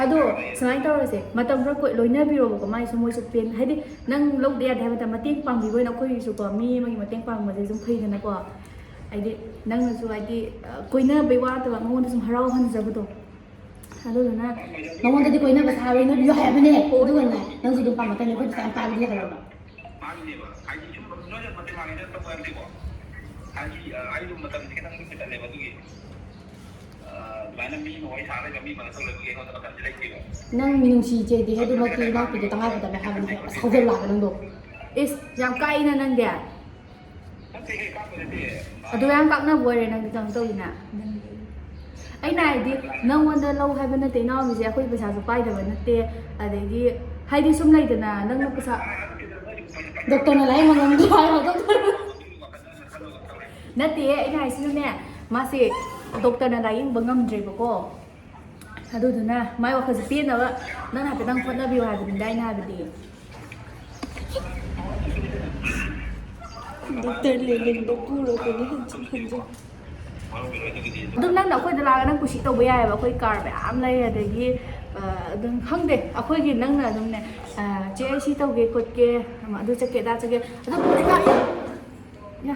ꯑꯗꯣ ꯁꯨꯃꯥꯏꯅ ꯇꯧꯔꯁꯦ, ꯃꯇꯝ ꯈꯔ ꯀꯣꯏ-, ꯂꯣꯏꯅꯕꯤꯔꯣꯕꯀꯣ, ꯃꯥꯏꯁꯨ ꯃꯣꯏꯁꯨ ꯄꯦꯟ-, ꯍꯥꯏꯗꯤ ꯅꯪ ꯂꯧꯗ ꯌꯥꯗꯦ ꯍꯥꯏꯕ ꯃꯇꯝ, ꯃꯇꯦꯡ ꯄꯥꯡꯕꯤꯕ ꯑꯣꯏꯅ ꯑꯩꯈꯣꯏꯒꯤꯁꯨꯀꯣ, ꯃꯤ ꯑꯃꯒꯤ ꯃꯇꯦꯡ ꯄꯥꯡꯕꯁꯦ ꯁꯨꯝ ꯐꯩꯗꯅꯀꯣ꯫ ꯍꯥꯏꯗꯤ ꯅꯪꯅꯁꯨ ꯍꯥꯏꯗꯤ, ꯑ, ꯀꯣꯏꯅꯕꯩ ꯋꯥ ꯅꯠꯇꯕ ꯃꯉꯣꯟꯗ ꯁꯨꯝ ꯍꯔꯥꯎꯍꯟꯖꯕꯗꯣ꯫ ꯑꯗꯨꯗꯨꯅ ꯃꯉꯣꯟꯗꯗꯤ ꯀꯣꯏꯅꯕ ꯁꯥꯔꯣꯏ, ꯅꯣꯏꯕꯤꯌꯣ ꯍꯥꯏꯕꯅꯦ꯫ ꯑꯗꯨꯒꯅꯦ, ꯅꯪꯁꯨ ꯑꯗꯨꯝ ꯄꯥꯝꯃꯛꯀꯅꯤ, ꯑꯩꯈꯣꯏ ꯄꯩꯁꯥ ꯌꯥꯝ ꯄꯥꯏꯕꯗꯤ ꯌꯥꯍꯜꯂꯣꯕ꯫ ꯍꯥꯏꯕꯅꯦꯕ꯫ ꯍꯥꯏꯗꯤ ꯁꯨꯝ ꯅꯣꯏꯅ ꯃꯇꯦꯡ ꯄꯥꯡꯉꯦꯅ ꯇꯧꯕ ꯍꯥꯏꯕꯗꯤꯀꯣ꯫ ꯍꯥꯏꯗꯤ, ꯑ, ꯑꯩꯗꯣ ꯃꯇꯝꯁꯦ ꯈꯤꯇꯪ ꯂꯤꯃꯤꯇꯦꯗ ꯂꯩꯕ ꯑꯗꯨꯒꯤ, ꯑ, ꯑꯗꯨꯃꯥꯏꯅ ꯃꯤ ꯑꯃ ꯋꯥꯔꯤ ꯁꯥꯔꯒ ꯃꯤ ꯃꯔꯛꯇ ꯂꯩꯕꯒꯤ ꯑꯩꯉꯣꯟꯗ ꯃꯇꯝꯁꯦ ꯂꯩꯇꯦꯕ꯫ ꯅꯪ ꯃꯤꯅꯨꯡꯁꯤ ꯆꯦꯟꯗꯦ ꯍꯦ, ꯑꯗꯨꯃꯛꯇꯤ ꯏꯅꯥꯎꯄꯤꯗꯣ ꯇꯉꯥꯏ ꯐꯗꯕ ꯍꯥꯏꯕꯅꯤ ꯍꯦ꯫ ꯁꯥꯎꯖꯜꯂꯛꯑꯒ ꯅꯪꯗꯣ꯫ ꯏꯁ, ꯌꯥꯝ ꯀꯥꯛꯏꯅ ꯅꯪꯗꯤ꯫ ꯅꯠꯇꯦꯍꯦ, ꯀꯥꯛꯄ ꯅꯠꯇꯦ꯫ ꯑꯗꯨ ꯌꯥꯝ ꯀꯥꯛꯅꯕ ꯑꯣꯏꯔꯦ ꯅꯪꯗꯤ, ꯀꯩꯅꯣ ꯇꯧꯋꯤꯅ꯫ ꯑꯩꯅ ꯍꯥꯏꯗꯤ, ꯅꯪꯉꯣꯟꯗ ꯂꯧ ꯍꯥꯏꯕ ꯅꯠꯇꯦ, ꯏꯅꯥꯎꯒꯤꯁꯦ ꯑꯩꯈꯣꯏ ꯄꯩꯁꯥꯁꯨ ꯄꯥꯏꯗꯕ ꯅꯠꯇꯦ꯫ ꯑꯗꯒꯤ ꯍꯥꯏꯗꯤ ꯁꯨꯝ ꯂꯩꯗꯅ, ꯅꯪꯅ ꯄꯩꯁꯥ, ꯗꯣꯛꯇꯔꯅ ꯂꯥꯏꯌꯦꯡꯕ ꯉꯝꯗꯦ ꯍꯥꯏꯕ, ꯗꯣꯛꯇꯔ꯫ ꯅꯠꯇꯦ, ꯑꯩꯅ ꯍꯥꯏꯁꯤꯅꯅꯦ, ꯃꯥꯁꯦ ꯗꯣꯛꯇꯔꯅ ꯂꯥꯏꯌꯦꯡꯕ ꯉꯝꯗ꯭ꯔꯦꯕꯀꯣ꯫ ꯑꯗꯨꯗꯨꯅ ꯃꯥꯏ ꯋꯥꯈꯜꯁꯦ ꯄꯦꯟꯅꯕ ꯅꯪꯅ ꯍꯥꯏꯐꯦꯠꯇꯪ ꯍꯣꯠꯅꯕꯤꯌꯨ ꯍꯥꯏꯕꯅꯤꯗ ꯑꯩꯅ ꯍꯥꯏꯕꯗꯤ꯫ ꯗꯣꯛꯇꯔ ꯂꯦꯂꯤꯟꯕ ꯄꯨꯔꯕꯅꯤ ꯍꯟꯖꯤꯟ ꯍꯟꯖꯤꯟ꯫ ꯑꯗꯨꯝ ꯅꯪꯅ ꯑꯩꯈꯣꯏꯗ ꯂꯥꯛꯑꯒ ꯅꯪ ꯀꯨꯁꯤ ꯇꯧꯕ ꯌꯥꯏꯑꯕ꯫ ꯑꯩꯈꯣꯏ ꯀꯥꯔ ꯃꯌꯥꯝ ꯂꯩ, ꯑꯗꯒꯤ, ꯑ, ꯑꯗꯨꯝ ꯈꯪꯗꯦ, ꯑꯩꯈꯣꯏꯒꯤ ꯅꯪꯅ ꯑꯗꯨꯝꯅꯦ, ꯑ, "ꯆꯦ, ꯑꯩ ꯁꯤ ꯇꯧꯒꯦ ꯈꯣꯠꯀꯦ, ꯑꯗꯨ ꯆꯠꯀꯦ, ꯑꯗꯥ ꯆꯠꯀꯦ", ꯑꯗꯨꯝ ꯌꯥ꯫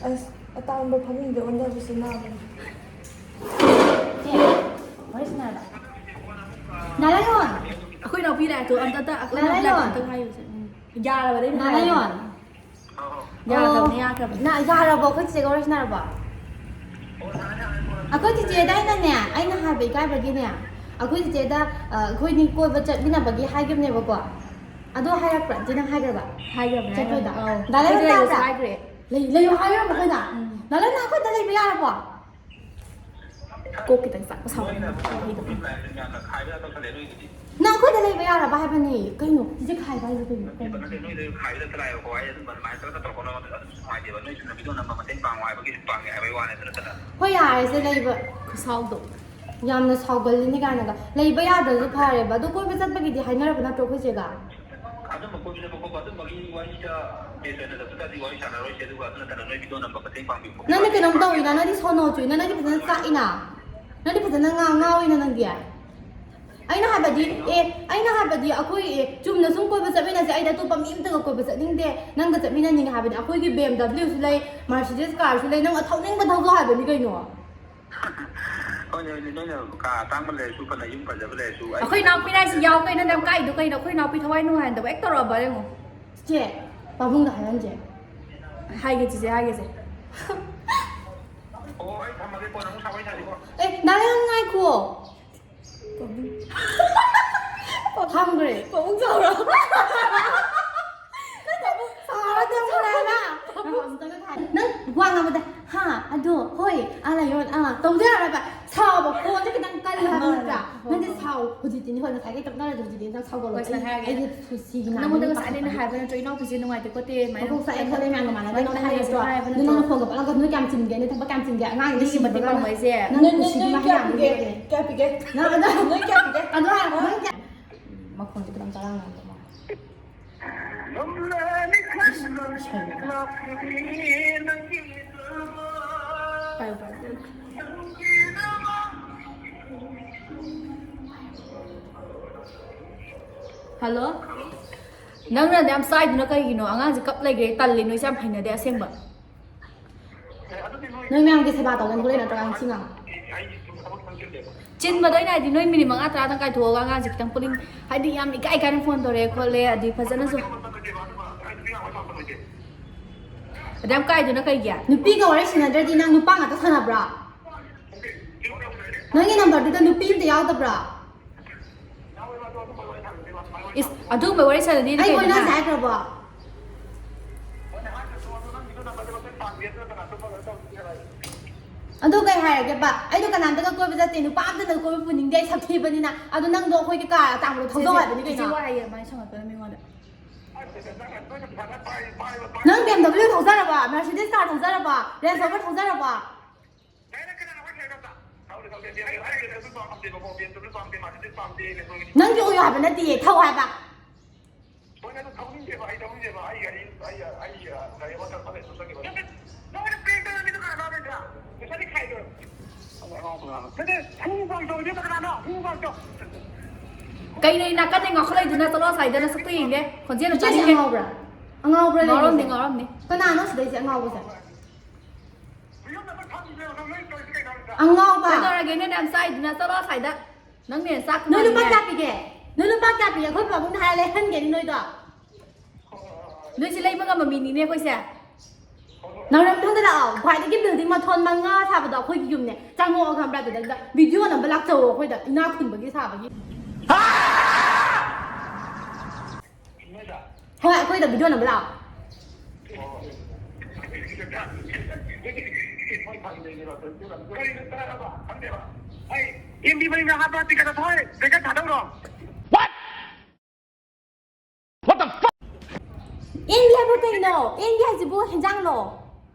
ꯑꯁ, ꯑꯇꯥꯡꯕ ꯐꯃꯨꯡꯗ ꯑꯣꯟꯊꯕꯁꯦ ꯅꯥꯕꯅꯤ꯫ ꯆꯦ, ꯋꯥꯔꯤ ꯁꯥꯟꯅꯔꯕ? ꯅꯥ ꯂꯥꯏꯌꯣꯟ! ꯑꯩꯈꯣꯏ ꯏꯅꯥꯎꯄꯤ ꯂꯥꯛꯑꯦ, ꯑꯝꯇ, ꯑꯝꯇ, ꯑꯩꯈꯣꯏ ꯏꯅꯥꯎꯄꯤ ꯂꯥꯛꯑꯦ, ꯅꯥ ꯂꯥꯏꯌꯣꯟ! ꯑꯝꯇ ꯍꯥꯏꯌꯨꯁꯦ꯫ ꯎꯝ꯫ ꯌꯥꯔꯕꯅꯦ, ꯅꯥ ꯂꯥꯏꯌꯣꯟ! ꯌꯥꯈ꯭ꯔꯕꯅꯦ, ꯑꯣ, ꯌꯥꯈ꯭ꯔꯕꯅꯦ꯫ ꯅꯥ, ꯌꯥꯔꯕꯣ? ꯑꯩꯈꯣꯏ ꯆꯦꯆꯦꯒ ꯋꯥꯔꯤ ꯁꯥꯟꯅꯔꯕꯣ? ꯑꯩꯈꯣꯏ ꯆꯦꯆꯦꯗ ꯑꯩꯅꯅꯦ, ꯑꯩꯅ ꯍꯥꯏꯕ ꯏꯀꯥꯏꯕꯒꯤꯅꯦ, ꯑꯩꯈꯣꯏ ꯆꯦꯆꯦꯗ, ꯑ, ꯑꯩꯈꯣꯏꯅꯤ ꯀꯣꯏꯕ ꯆꯠꯃꯤꯟꯅꯕꯒꯤ ꯍꯥꯏꯈꯤꯕꯅꯦꯕꯀꯣ꯫ ꯑꯗꯣ ꯍꯥꯏꯔꯛꯄ꯭ꯔꯥ? ꯆꯦ, ꯅꯪ ꯍꯥꯏꯈ꯭ꯔꯕ? ꯍꯥꯏꯈ꯭ꯔꯕꯅꯦ, ꯆꯠꯄꯩꯗ? ꯍꯥꯏꯈ꯭ꯔꯕꯅꯦ꯫ ꯗꯥ ꯂꯥꯏꯌꯣꯟ ꯑꯩꯈꯣꯏ ꯇꯥꯕ꯭ꯔꯥ? ꯍꯥꯏꯈ꯭ꯔꯦ꯫ ꯂꯩ-, ꯂꯩꯌꯣ ꯍꯥꯏꯈ꯭ꯔꯕ ꯑꯩꯈꯣꯏꯅ? ꯎꯝ꯫ ꯗꯥ ꯂꯥꯏꯌꯣꯟ, ꯑꯩꯈꯣꯏꯗ ꯂꯩꯕ ꯌꯥꯔꯕꯣ? ꯀꯣꯛ ꯈꯤꯇꯪ ꯆꯥꯛꯄ ꯁꯥꯎꯕ꯫ ꯅꯪ ꯑꯩꯈꯣꯏꯗ ꯂꯩꯕ ꯌꯥꯔꯕ ꯍꯥꯏꯕꯅꯤ꯫ ꯀꯩꯅꯣ? ꯆꯤꯆꯦ ꯈꯥꯏꯕ ꯍꯥꯏꯁꯦ ꯀꯩꯅꯣ? ꯀꯩꯅꯣ? ꯅꯠꯇꯦ, ꯅꯣꯏꯗ ꯈꯥꯏꯕꯗ ꯇꯔꯥꯏꯕꯀꯣ, ꯑꯩ ꯑꯗꯨꯝ ꯑꯗꯨꯃꯥꯏꯅ ꯇꯧꯔꯒ ꯇꯧꯔꯛꯀꯅꯣ, ꯑꯗꯨ ꯅꯨꯡꯉꯥꯏꯇꯦꯕ꯫ ꯅꯣꯏꯁꯨ ꯅꯨꯄꯤꯗꯣ ꯅꯝꯕ ꯃꯇꯦꯡ ꯄꯥꯡꯉꯣ ꯍꯥꯏꯕꯒꯤ ꯄꯥꯡꯉꯦ ꯍꯥꯏꯕꯒꯤ ꯋꯥꯅꯤ, ꯑꯗꯨ ꯅꯠꯇꯅ꯫ ꯍꯣꯏ, ꯌꯥꯔꯦꯁꯦ ꯂꯩꯕ꯫ ꯈꯨꯁꯥꯎꯗꯣ꯫ ꯌꯥꯝꯅ ꯁꯥꯎꯒꯜꯂꯤꯅꯦ ꯀꯥꯏꯅꯒ꯫ ꯂꯩꯕ ꯌꯥꯗ꯭ꯔꯁꯨ ꯐꯔꯦꯕ꯫ ꯑꯗꯣ ꯀꯣꯏꯕ ꯆꯠꯄꯒꯤꯗꯤ ꯍꯥꯏꯅꯔꯕ ꯅꯠꯇ꯭ꯔꯣ ꯑꯩꯈꯣꯏ ꯆꯦꯒ? ꯑꯗꯨꯝꯕ ꯀꯣꯏꯕ ꯆꯠꯄ ꯈꯣꯠꯄ ꯑꯗꯨꯝꯕꯒꯤ ꯋꯥꯔꯤꯗ ꯕꯦꯁ ꯑꯣꯏꯅ ꯆꯠꯄꯗꯗꯤ ꯋꯥꯔꯤ ꯁꯥꯟꯅꯔꯣꯏꯁꯦ, ꯑꯗꯨꯒ ꯑꯗꯨ ꯅꯠꯇꯅ ꯅꯣꯏ ꯚꯤꯗꯤꯑꯣ ꯅꯝꯕ ꯃꯇꯦꯡ ꯄꯥꯡꯕꯤꯌꯨ ꯈꯣꯠꯄ ꯅꯪꯗꯤ ꯀꯩꯅꯣꯝ ꯇꯧꯋꯤꯅ, ꯅꯪꯗꯤ ꯁꯣꯅꯣ ꯆꯨꯏꯅ, ꯅꯪꯗꯤ ꯐꯖꯅ ꯆꯥꯛꯏꯅ, ꯅꯪꯗꯤ ꯐꯖꯅ ꯉꯥ-, ꯉꯥꯎꯋꯤꯅ ꯅꯪꯗꯤ꯫ ꯑꯩꯅ ꯍꯥꯏꯕꯗꯤ, ꯑꯦ, ꯑꯩꯅ ꯍꯥꯏꯕꯗꯤ ꯑꯩꯈꯣꯏ, ꯑꯦ, ꯆꯨꯝꯅ ꯁꯨꯝ ꯀꯣꯏꯕ ꯆꯠꯃꯤꯟꯅꯁꯦ, ꯑꯩꯗꯤ ꯑꯇꯣꯞꯄ ꯃꯤ ꯑꯝꯇꯒ ꯀꯣꯏꯕ ꯆꯠꯅꯤꯡꯗꯦ, ꯅꯪꯒ ꯆꯠꯃꯤꯟꯅꯅꯤꯡꯉꯦ ꯍꯥꯏꯕꯅꯤ꯫ ꯑꯩꯈꯣꯏꯒꯤ ꯕꯤ ꯑꯦꯝ ꯗꯕ꯭ꯂꯤꯎꯁꯨ ꯂꯩ, ꯃꯥꯔꯁꯤꯗꯤꯁ ꯀꯥꯔꯁꯨ ꯂꯩ, ꯅꯪ ꯑꯊꯧꯅꯤꯡꯕ ꯊꯧꯖꯧ ꯍꯥꯏꯕꯅꯤ ꯀꯩꯅꯣ꯫ ꯍꯣꯏꯅꯦ, ꯍꯣꯏꯅꯦ, ꯅꯣꯏꯅ ꯀꯥ ꯑꯇꯥꯡꯕ ꯂꯩꯔꯁꯨ, ꯐꯅ ꯌꯨꯝ ꯐꯖꯕ ꯂꯩꯔꯁꯨ, ꯑꯩ ꯑꯩꯈꯣꯏ ꯏꯅꯥꯎꯄꯤ ꯍꯥꯏꯁꯤ ꯌꯥꯎ ꯀꯩꯅꯣ, ꯌꯥꯝ ꯀꯥꯏꯗꯣ ꯀꯩꯅꯣ? ꯑꯩꯈꯣꯏ ꯏꯅꯥꯎꯄꯤ ꯊꯋꯥꯏ ꯅꯨꯡꯉꯥꯏꯍꯟꯗꯕ ꯍꯦꯛ ꯇꯧꯔꯛꯑꯕ ꯌꯦꯡꯉꯣ꯫ ꯆꯦ, ꯄꯥꯕꯨꯡꯗ ꯍꯥꯏꯍꯟꯁꯦ꯫ ꯍꯥꯏꯒꯦ ꯆꯤꯆꯦ, ꯍꯥꯏꯒꯦꯁꯦ꯫ ꯑꯦ, ꯗꯥ ꯂꯩꯉꯥꯟ ꯉꯥꯏꯈꯣ꯫ ꯊꯝꯈ꯭ꯔꯦ꯫ ꯄꯥꯕꯨꯡ ꯁꯥꯎꯔꯣ꯫ ꯁꯥꯎꯔꯗꯤ ꯑꯃꯨꯛ ꯂꯩꯔꯕ? ꯅꯪ ꯋꯥ ꯉꯥꯡꯕꯗ ꯍꯥ, ꯑꯗꯣ, ꯍꯣꯏ, ꯑꯥ, ꯂꯩꯌꯣ, ꯑꯥ, ꯇꯧꯗ ꯌꯥꯔꯣꯏꯕ꯫ ꯁꯥꯎꯕ ꯈꯣꯟꯁꯦ ꯈꯤꯇꯪ ꯀꯜꯂꯦ ꯍꯥꯏꯕ ꯅꯠꯇ꯭ꯔꯥ? ꯅꯪꯗꯤ ꯁꯥꯎ꯫ ꯍꯧꯖꯤꯛꯇꯤꯅꯦ, ꯍꯣꯏ, ꯉꯁꯥꯏꯒꯤ ꯇꯞꯅꯔꯁꯨ ꯍꯧꯖꯤꯛꯇꯤ ꯅꯪ ꯁꯥꯎꯒꯠꯂꯣ꯫ ꯍꯣꯏ, ꯁꯤꯗ ꯑꯩ, ꯍꯥꯏꯔꯒꯦ꯫ ꯑꯩꯗꯤ ꯁꯨꯁꯤꯒꯤ ꯅꯉꯣꯟꯗ ꯅꯥꯅꯤ ꯉꯁꯥꯏꯗꯩꯅ ꯄꯥꯈꯠꯄꯅꯦ꯫ ꯍꯥꯏꯕ ꯅꯠꯇ꯭ꯔꯣ, ꯏꯅꯥꯎꯄꯤꯁꯦ ꯅꯨꯡꯉꯥꯏꯇꯦ ꯈꯣꯠꯇꯦ, ꯑꯗꯨꯃꯥꯏꯅ ꯃꯀꯣꯛ ꯆꯥꯛꯑꯦ ꯈꯣꯠꯂꯦ ꯃꯌꯥꯝꯒ ꯃꯥꯟꯅꯗꯦ꯫ ꯅꯪ ꯍꯥꯏꯔꯤꯁꯦ ꯍꯥꯏꯕ ꯅꯠꯇ꯭ꯔꯣ? ꯅꯪꯅ ꯐꯣꯟꯒ ꯄꯪꯂꯪ ꯅꯣꯏ ꯀꯌꯥꯝ ꯆꯤꯟꯒꯦ? ꯅꯣꯏ ꯊꯕꯛ ꯀꯌꯥꯝ ꯆꯤꯟꯒꯦ? ꯑꯉꯥꯡꯒꯤ ꯅꯪ, ꯅꯪ, ꯅꯣꯏ ꯀꯌꯥ ꯄꯤꯒꯦ? ꯀꯌꯥ ꯄꯤꯒꯦ? ꯅꯪ ꯑꯗꯣ ꯀꯌꯥ ꯄꯤꯒꯦ? ꯅꯪ ꯑꯗꯣ ꯅꯣꯏ ꯀꯌꯥ ꯄꯤꯒꯦ? ꯑꯗꯣ ꯍꯥꯏꯔꯣ, ꯅꯪ ꯀꯌꯥ? ꯃꯈꯣꯟꯁꯦ ꯈꯤꯇꯪ ꯇꯥꯔꯝꯒꯅꯤ꯫ ꯍꯜꯂꯣ? ꯅꯪꯅ ꯌꯥꯝ ꯆꯥꯏꯗꯨꯅ ꯀꯩꯒꯤꯅꯣ? ꯑꯉꯥꯡꯁꯦ ꯀꯞ ꯂꯩꯈ꯭ꯔꯦ, ꯇꯜꯂꯦ, ꯅꯣꯏꯁꯦ ꯌꯥꯝ ꯍꯩꯅꯗꯦ ꯑꯁꯦꯡꯕ꯫ ꯅꯣꯏ ꯃꯌꯥꯝꯒꯤ ꯁꯦꯕꯥ ꯇꯧꯗꯅ ꯊꯣꯛꯂꯛꯏ ꯅꯠꯇ꯭ꯔꯣ, ꯉꯁꯤ ꯉꯥ? ꯆꯤꯟꯕꯗꯣ ꯑꯩꯅ ꯍꯥꯏꯗꯤ, ꯅꯣꯏ ꯃꯤꯅꯤꯠ ꯃꯉꯥ ꯇꯔꯥꯗꯪ ꯀꯥꯏꯊꯣꯛꯑꯒ ꯑꯉꯥꯡꯁꯦ ꯈꯤꯇꯪ ꯄꯨꯛꯅꯤꯡ, ꯍꯥꯏꯗꯤ, ꯌꯥꯝ ꯏꯀꯥꯏ ꯏꯀꯥꯏꯅ ꯐꯣꯟ ꯇꯧꯔꯛꯑꯦ ꯈꯣꯠꯂꯦ, ꯑꯗꯨꯗꯤ ꯐꯖꯅꯁꯨ꯫ ꯑꯗꯨ ꯌꯥꯝ ꯀꯥꯏꯗꯨꯅ ꯀꯩꯒꯤ? ꯅꯨꯄꯤꯒ ꯋꯥꯔꯤ ꯁꯥꯟꯅꯗ꯭ꯔꯗꯤ ꯅꯪ ꯅꯨꯄꯥ ꯉꯥꯛꯇ ꯁꯥꯟꯅꯕ꯭ꯔꯥ? ꯅꯪꯒꯤ ꯅꯝꯕꯔꯗꯨꯗ ꯅꯨꯄꯤ ꯑꯝꯇ ꯌꯥꯎꯗꯕ꯭ꯔꯥ? ꯏꯁ, ꯑꯗꯨꯒꯨꯝꯕ ꯋꯥꯔꯤ ꯁꯥꯟꯅꯗꯤ ꯑꯩ ꯀꯩꯅꯣ ꯀꯣꯏꯅꯥꯁꯦ ꯍꯥ? ꯍꯥꯏꯈ꯭ꯔꯕꯣ? ꯑꯗꯨ ꯀꯩ ꯍꯥꯏꯔꯒꯦꯕ? ꯑꯩꯗꯣ ꯀꯅꯥꯝꯇꯒ ꯀꯣꯏꯕ ꯆꯠꯇꯦ, ꯅꯨꯄꯥ ꯑꯝꯇꯅ ꯀꯣꯏꯕ ꯄꯨꯅꯤꯡꯗꯦ, ꯑꯩ ꯁꯛ ꯊꯤꯕꯅꯤꯅ꯫ ꯑꯗꯣ ꯅꯪꯗꯣ ꯑꯩꯈꯣꯏꯒꯤ ꯀꯥꯔ ꯑꯇꯥꯡꯕꯗꯣ ꯊꯧꯖꯧ ꯍꯥꯏꯕꯅꯤ ꯀꯩꯅꯣ꯫ ꯆꯤꯆꯦ ꯋꯥ ꯍꯥꯏꯌꯦ, ꯑꯗꯨꯃꯥꯏꯅ ꯁꯪꯉꯛꯀꯅꯨ ꯃꯤꯉꯣꯟꯗ꯫ ꯅꯪ ꯕꯤ ꯑꯦꯝ ꯗꯕ꯭ꯂꯤꯎ ꯊꯧꯖꯔꯕ, ꯃꯔꯁꯤꯗꯤꯁ ꯀꯥꯔ ꯊꯧꯖꯔꯕ, ꯔꯦꯟꯖ ꯔꯣꯚꯔ ꯊꯧꯖꯔꯕ? ꯅꯪꯒꯤ ꯑꯣꯏꯌꯣ ꯍꯥꯏꯕ ꯅꯠꯇꯤꯌꯦ, ꯊꯧ ꯍꯥꯏꯕ꯫ ꯀꯩꯅꯣ ꯅꯥꯀꯟꯗ ꯉꯥꯎꯈꯠꯂꯛꯏꯗꯨꯅ? ꯆꯠꯂꯣ ꯑꯁ꯭ꯋꯥꯏꯗ, ꯅꯁꯛꯇꯣ ꯌꯦꯡꯒꯦ, ꯈꯣꯟꯖꯦꯜ ꯑꯝꯇ ꯏꯆꯦꯁꯦ ꯇꯥꯅꯤꯡꯗꯦ꯫ ꯑꯉꯥꯎꯕ꯭ꯔꯥ? ꯑꯉꯥꯎꯕ꯭ꯔꯥ ꯉꯥꯎꯔꯝꯅꯤ, ꯂꯩꯔꯤꯁꯦ? ꯉꯥꯎꯔꯝꯅꯤ꯫ ꯀꯅꯥꯅꯣ ꯁꯤꯗꯩꯁꯦ ꯑꯉꯥꯎꯕꯁꯦ? ꯑꯉꯥꯎꯕ! ꯀꯩꯗꯧꯔꯒꯦ? ꯅꯣꯏꯅ ꯌꯥꯝ ꯆꯥꯏꯗꯨꯅ? ꯆꯠꯂꯣ ꯑꯁ꯭ꯋꯥꯏꯗ꯫ ꯅꯪꯅ ꯍꯦꯟꯅ ꯆꯥꯛ ꯅꯣꯏ ꯂꯨꯄꯥ ꯊꯣꯡꯉꯤꯅꯦ꯫ ꯀꯌꯥ ꯄꯤꯒꯦ? ꯅꯣꯏ ꯂꯨꯄꯥ ꯀꯌꯥ ꯄꯤꯒꯦ? ꯑꯩꯈꯣꯏ ꯄꯥꯕꯨꯡꯗ ꯍꯥꯏꯔ ꯂꯩꯍꯟꯒꯦꯅꯤ ꯅꯣꯏꯗꯣ꯫ ꯅꯣꯏꯁꯦ ꯂꯩꯕ ꯉꯝꯕ ꯃꯤꯅꯤꯅꯦ ꯑꯩꯈꯣꯏꯁꯦ꯫ ꯅꯥꯎꯔꯦꯝꯊꯣꯡꯗ ꯂꯥꯛꯑꯣ, ꯈ꯭ꯋꯥꯏꯗꯒꯤ building ꯃꯊꯣꯟ ꯃꯉꯥ ꯁꯥꯕꯗꯣ ꯑꯩꯈꯣꯏꯒꯤ ꯌꯨꯝꯅꯦ꯫ ꯆꯪꯉꯛꯑꯣ, ꯈꯪꯕ꯭ꯔꯥ? ꯑꯗꯨꯗ video ꯅꯝꯕ ꯂꯥꯛꯆꯧꯑꯣ ꯑꯩꯈꯣꯏꯗ, ꯏꯅꯥꯛ ꯈꯨꯟꯕꯒꯤ ꯁꯥꯕꯒꯤ꯫ ꯍꯣꯏ, ꯑꯩꯈꯣꯏꯗ video ꯅꯝꯕ ꯂꯥꯛꯑꯣ꯫ ꯑꯦꯝ ꯕꯤ ꯃꯅꯤꯡꯗ ꯍꯥꯞꯄ ꯇꯤꯀꯦꯠ ꯊꯣꯛꯑꯦ, ꯄꯦꯀꯦꯠ ꯊꯥꯗꯧꯔꯣ꯫ ꯑꯦꯝ ꯕꯤ ꯍꯥꯏꯕ ꯀꯩꯅꯣ? ꯑꯦꯝ ꯕꯤ ꯍꯥꯏꯁꯤꯕꯨ ꯍꯦꯟꯖꯥꯡꯂꯣ?